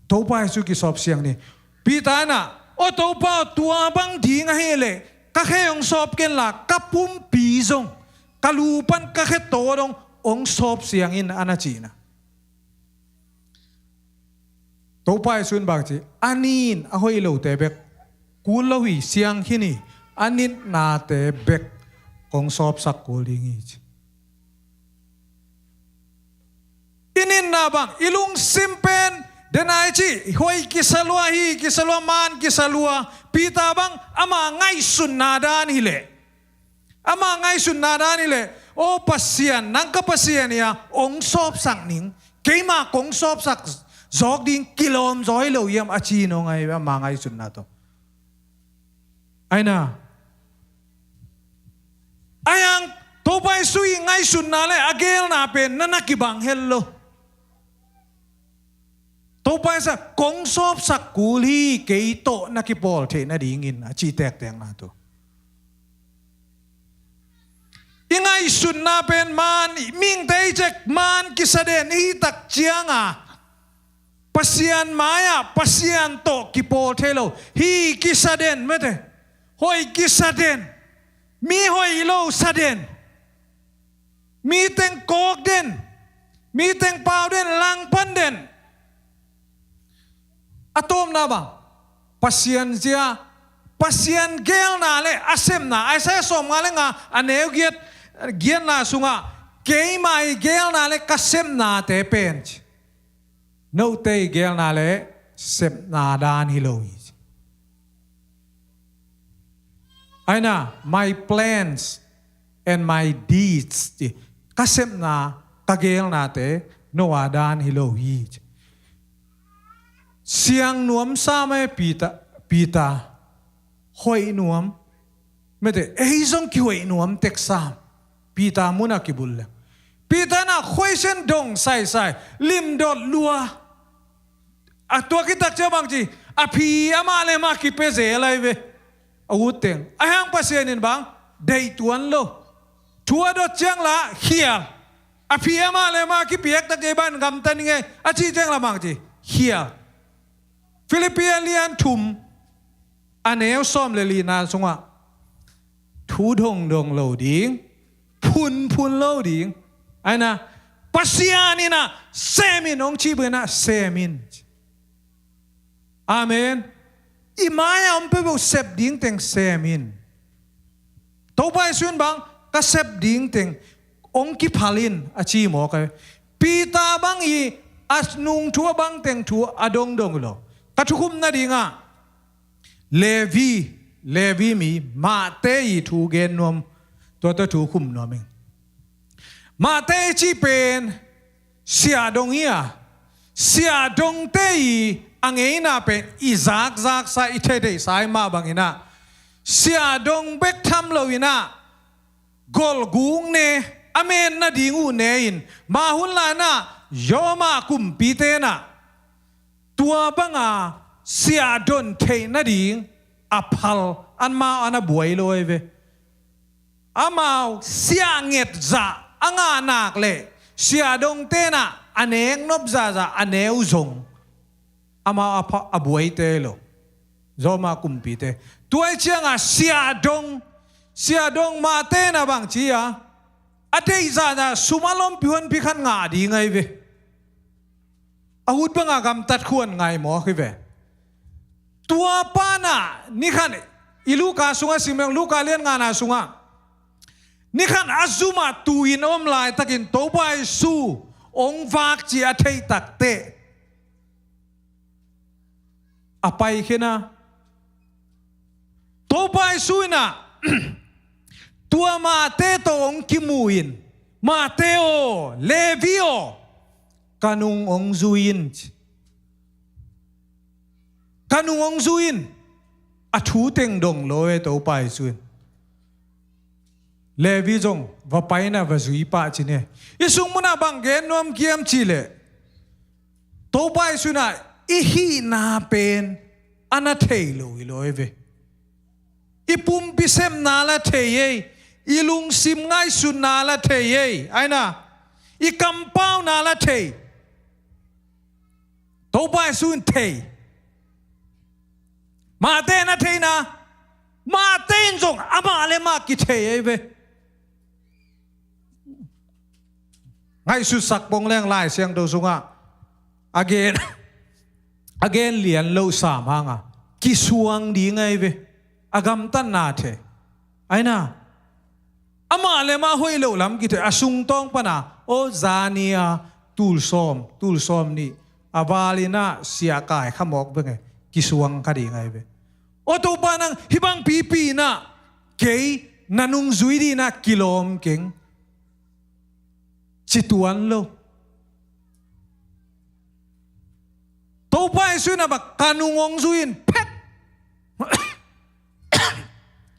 Topa Jesu kisawp siang ni. Peter na, "O Topa, tua bang ding ahih leh ka khe hong sawp ken la, ka pumpi zong, ka lu pan ka khe tawh dong hong sawp siang in," a na cihna. Topa Jesu in bang ci, "A nin a hoih lote bek kul lo hi, siang khin hi, a nitnate bek kong sawpsak kul ding hi ci. I nitna bang, i lungsim pen, den a i cih, hoih kisa lua, hih kisa lua, man kisa lua, Peter bang, ama ngaihsutna dan hileh. Ama ngaihsutna dan hileh, aw Pasian, nang ka Pasian hi a, hong sawpsak ning, keima kong sawpsak zawk ding kilawm zaw hi lo hiam a ci nong ai, ama ngaihsutna tawh. Aina. Aihang, Topa Jesu i ngaihsutna le a geelna pen na na kibang het lo. Topa Jesu, kong sawpsak kul hi, kei tawh na kipawl theih nadingin a ci tektek na tu. I ngaihsutna pen man, mihingte i cek man kisa den i hih tak cianga Pasian mai-ah, Pasian tawh kipawl thei lo. Hih kisa den mete. Hoih kisa den. Mi hoih lo sa den. Mi teng kawk den. Mi teng pau den, langpan den. A tawpna bang. Pasian zia, Pasian geelna le a sepna, Isaiah sawmnga le nga a neu giat, giatna sungah, keima i geelna le ka sepnate pen ci. Note i geelna le sepna dan hi lo hi ci. Aina, my plans and my deeds ci. Ka sepna, ka geelnate, no a dan hi lo hi ci. Siang nuam sam e Peter, Peter. Hoih nuam. Mete, ei zong kihoih nuam tek sam. Peter munah kibul le. Peter na khoisen dong saisai. Limdot lua. A tua kitak cia bang ci. A phi amah le mah kipia zel ai ve. A ut teng. Aihang Pasian in bang. Deih tuan lo. Thu a dot ciang la khial. A phi amah le mah kipiak tak ei ban gamta ning ei. A ci ciang la bang ci. Khial. Philippi a lian thum, a neu sawm le lina sungah, thu dongdong lo ding, phunphun lo ding. Aina, Pasian in ah, sem in, hong ci bangin ah, sem in. Amen. I mai-ah om peuhpeuh sep ding teng sem in. Topa Jesu in bang, ka sep ding teng hong kiphal in a ci mawk a. Peter bang i a nungthu a bang teng thu a dongdong lo. Ka thukhum nadingah Levi, Levi mi Mate i thu gen nuam, tua tua thukhum nuam ing. Mate i cih pen siahdong hi a, siahdongte i a ngeina pen i zakzaksa, i theihtheihsa i mah bangin ah, siahdong bek tham loin ah, golguk ne, a men nading uh ne in, mah hun lai-in ah, Roma kumpite in ah, tua banga siahdon theih nading a phal, anmau an a buai lo ei ve. Amau siahnget zah a ngah nak leh siahdongte in ah a nek nop zahzah a neu zong amau a pha-, a buaite lo. Roma kumpite. Tua i ciangah siahdong, siahdong Mate in ah bang ci a, a deih zahzah sum a lompi huanpi khat ngah ding ai ve. A ut banga gamtat khuan ngai mawk hi ve. Tua pa in ah, ni khat i Luka sungah sim leng, Luka lian ngana sungah. Ni khat a zumah tu-in om laitakin Topa Jesu hong vak ci a theih takteh. A pai khin a. Topa Jesu in ah, tua Mate tawh hong kimu in, Mate aw, Levi aw, ka nung hong zui in ci. Ka nung hong zui in. A thu teng dong lo e Topa Jesu in. Levi zong va pai in ah va zui pah ci ne. I sung munah bang gen nuam kiam cih leh, Topa Jesu in ah i hihna pen a na thei lo hi lo ei ve. I pumpi sepna la thei ei. I lungsim ngaihsutna la thei ei. Aina, i kampauna la thei. Topa Jesu in thei. Mate in a theihna, Mate in zong amah le mah kithei ei ve. Ngaihsutsak pong leng Lai Siangtho sungah a gen, a gen lian loh sam hanga kisuang ding ei ve. A gamtatna thei. Aina, amah le amah hoih loh lam kithei a sungtawng pana, aw, zani-a tul sawm, tul sawm nih a val inah siahkai khamawk benge, kisuang kha ding ahi ve. Aw Topa, nang hih bang pipi inah kei na nungzui dinah kilawm keng, ci tuan lo. Topa Jesu inah bang ka nung hong zui in phet.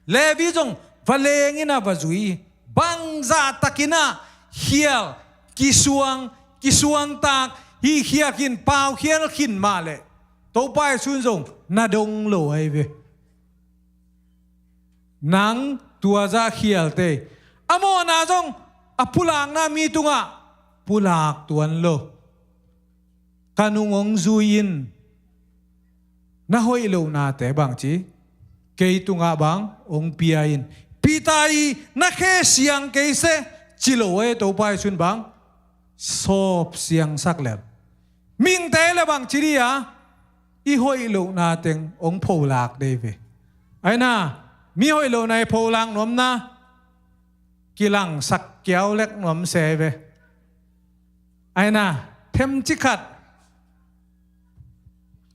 Levi zong va leng inah va zui. Bangzah takinah khial, kisuang, kisuangtak, hihkhial khin, paukhial khin mah leh Topa Jesu in zong na dong lo ahi ve. Nang tua zah khialte a mawhna zong a pulakna mi tungah pulak tuan lo. Ka nung hong zui in, na hoih lohnate bangci kei tungah bang hong pia in. Peter i na khe siang kei seh ci lo e, Topa Jesu in bang sawp siangsak lel. Mihingte le bangci di a, i hoih lohna teng hong pholak dei ve. Aina, mi hoih lohna i pholak nuamna kilangsak kiaulek nuam se ve. Aina, themci khat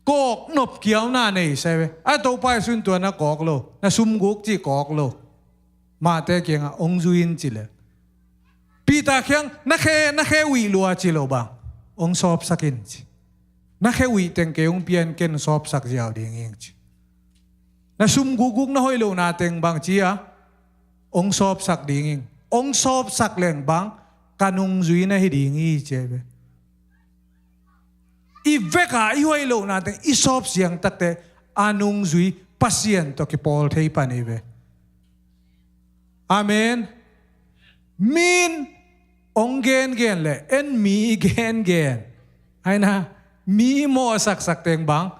kawk nop kiauna nei se ve. A Topa Jesu in tua na kawk lo, na sumguk cih kawk lo. Mahte kiangah hong zui in ci le Peter kiang na khe, na khe uih lua ci lo bang, hong sawpsak in ci. Na khe uih teng kei hong pia in, ken sawpsak ziau ding ing ci. Na sumgukguk na hoih lohna teng bangci a hong sawpsak ding ing. Hong sawpsak leng bang ka nungzui na hi ding hi ci ahi ve. I veka i hoih lohna teng i sawp siang takte a nungzui Pasian tawh kipawl thei pan hi ve. Amen. Min hong gengen le en mi i gengen, aina, mi i mawhsaksak teng bang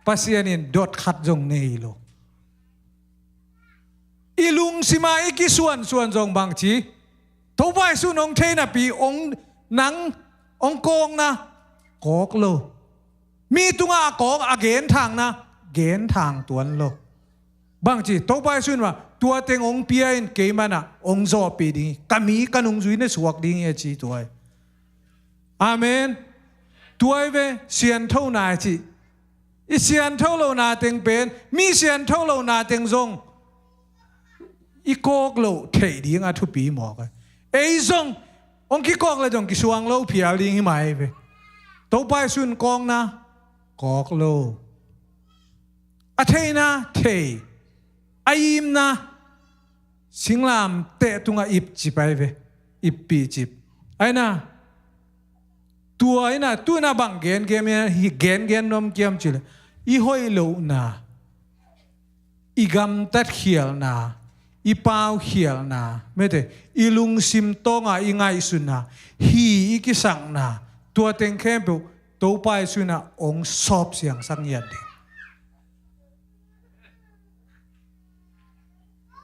Pasian in dot khat zong nei lo. I lungsima i kisuansuan zong bangci Topa Jesu in hong thei napi hong, nang hong kawkna kawk lo. Mi tungah a kawk a genthangna genthang tuan lo. Bangci Topa Jesu in mah tua teng hong pia in, kei manah hong zawhpih ding hi, ka mi ka nungzui na suak ding hi a ci tua hi. Amen. Tua hi ve, sianthona hi ci. I siantho lohna teng pen mi siantho lohna teng zong i kawk loh theih ding a thupi mawk a. Ei zong hong kikawk le zong kisuang lo phial ding hi mai ve. Topa Jesu in kawkna kawk lo. A theihna thei, a imna singlamteh tungah ipcip ahi ve. Ippihcip. Aina, tua inah tu inah bang gengen, hi gengen nuam kiam cih le i hoih lohna, i gamtat khialna, i pau khialna, mete, i lungsim tawngah i ngaihsutna, hi i kisakna, tua teng khempeuh Topa Jesu inah hong sawp siangsak ngiat ding.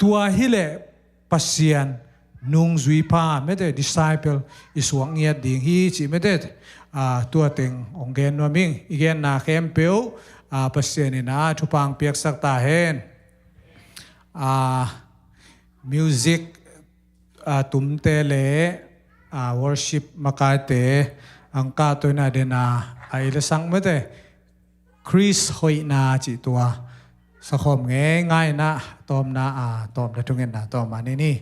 Tua hileh Pasian nungzui pha, mete, disciple i suak ngiat ding hi cih, mete, ah, tua teng hong gen nuam ing. I genna khempeuh, ah, Pasian inah thupha piaksak ta hen. Ah, music, ah, tumte le, ah, worship makaite ang ka toina dena a i la sang, mete, Khrist hoihna cih tua sakhawm ngeingai inah tawmna, a tawmna thungetna tawm a ni ni.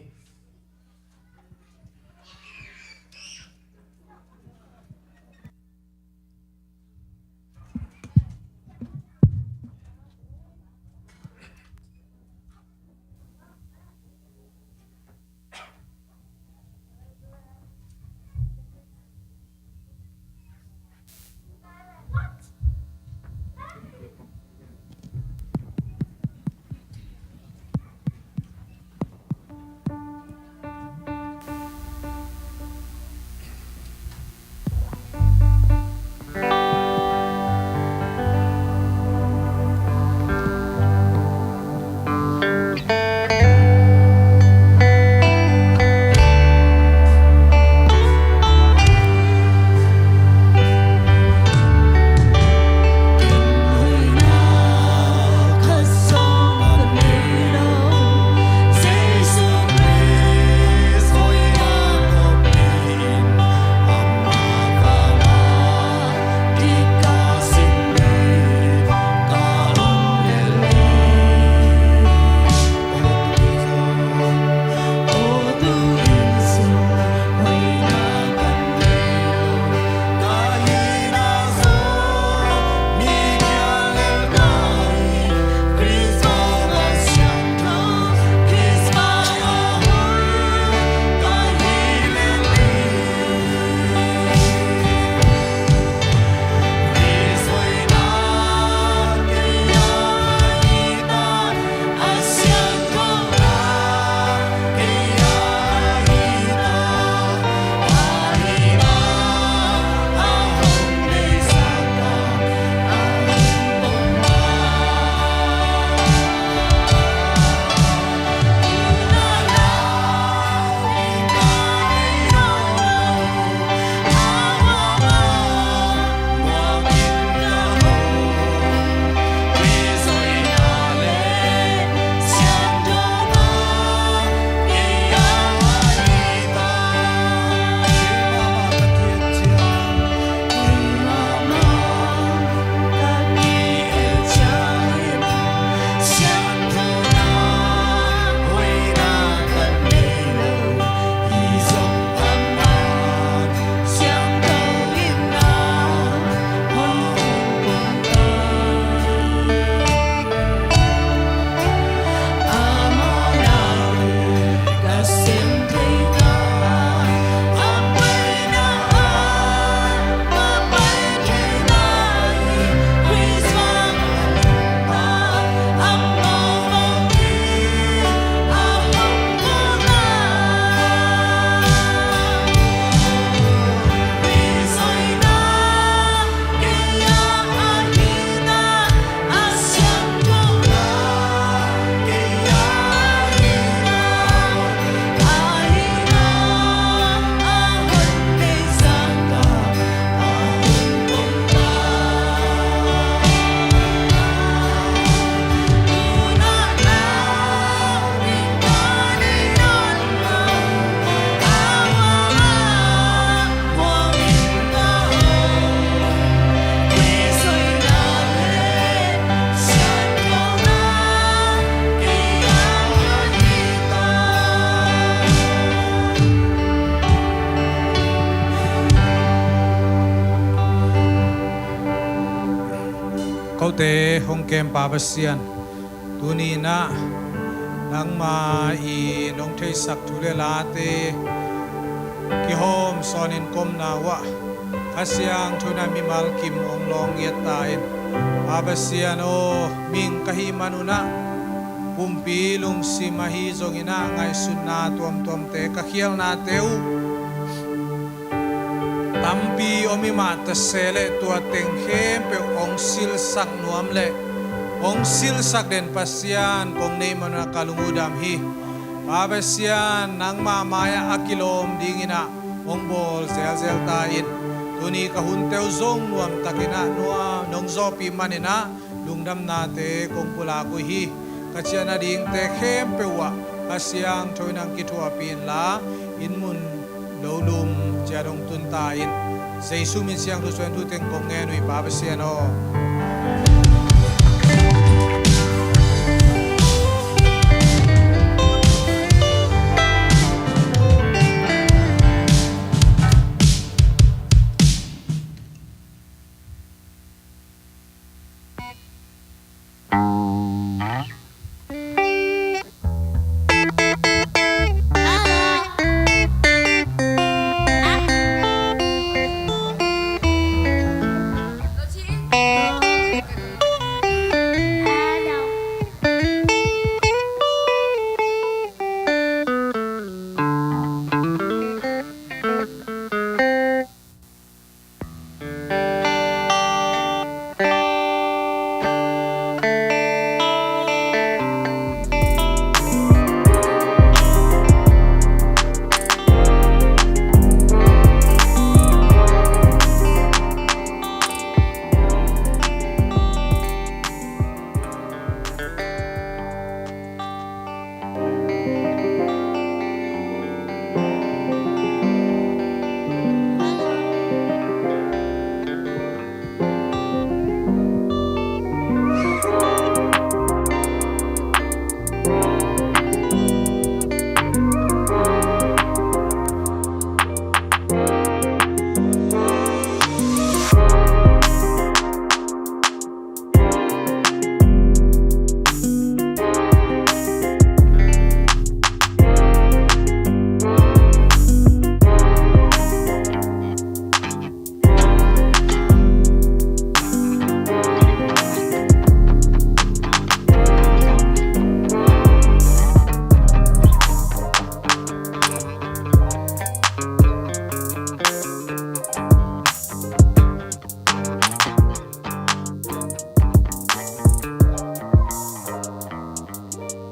Note hong kem Pa Pasian, tuni in ah nangma in hong theisak thu le late kihawm sawnin ka omna uh ah Kha Siangtho in ah mimal kim hong lawng ngiat ta in. Pa Pasian aw, mihing ka hih manun ah pumpi lungsim ahi zongin ah ngaihsutna tuamtuamte, ka khialhnate uh tampi om hi mah ta se leh tua teng khempeuh hong silsak nuam leh hong silsak den Pasian kong neih manun ah ka lung uh dam hi. Pa Pasian, nangma mai-ah a kilawm dingin ah hong bawl zelzel ta in. Tuni ka hunte uh zong nuamtakin ah nuam nong zawhpih manin ah lungdamnate kong pulak uh hi. Ka ciah nadingte khempeuh ah Kha Siangtho in hong kithuahpih inla, inn mun lo lum ciat hong tun ta in. Jesu min siangtho suangin thu teng kong ngen uh hi Pa Pasian aw.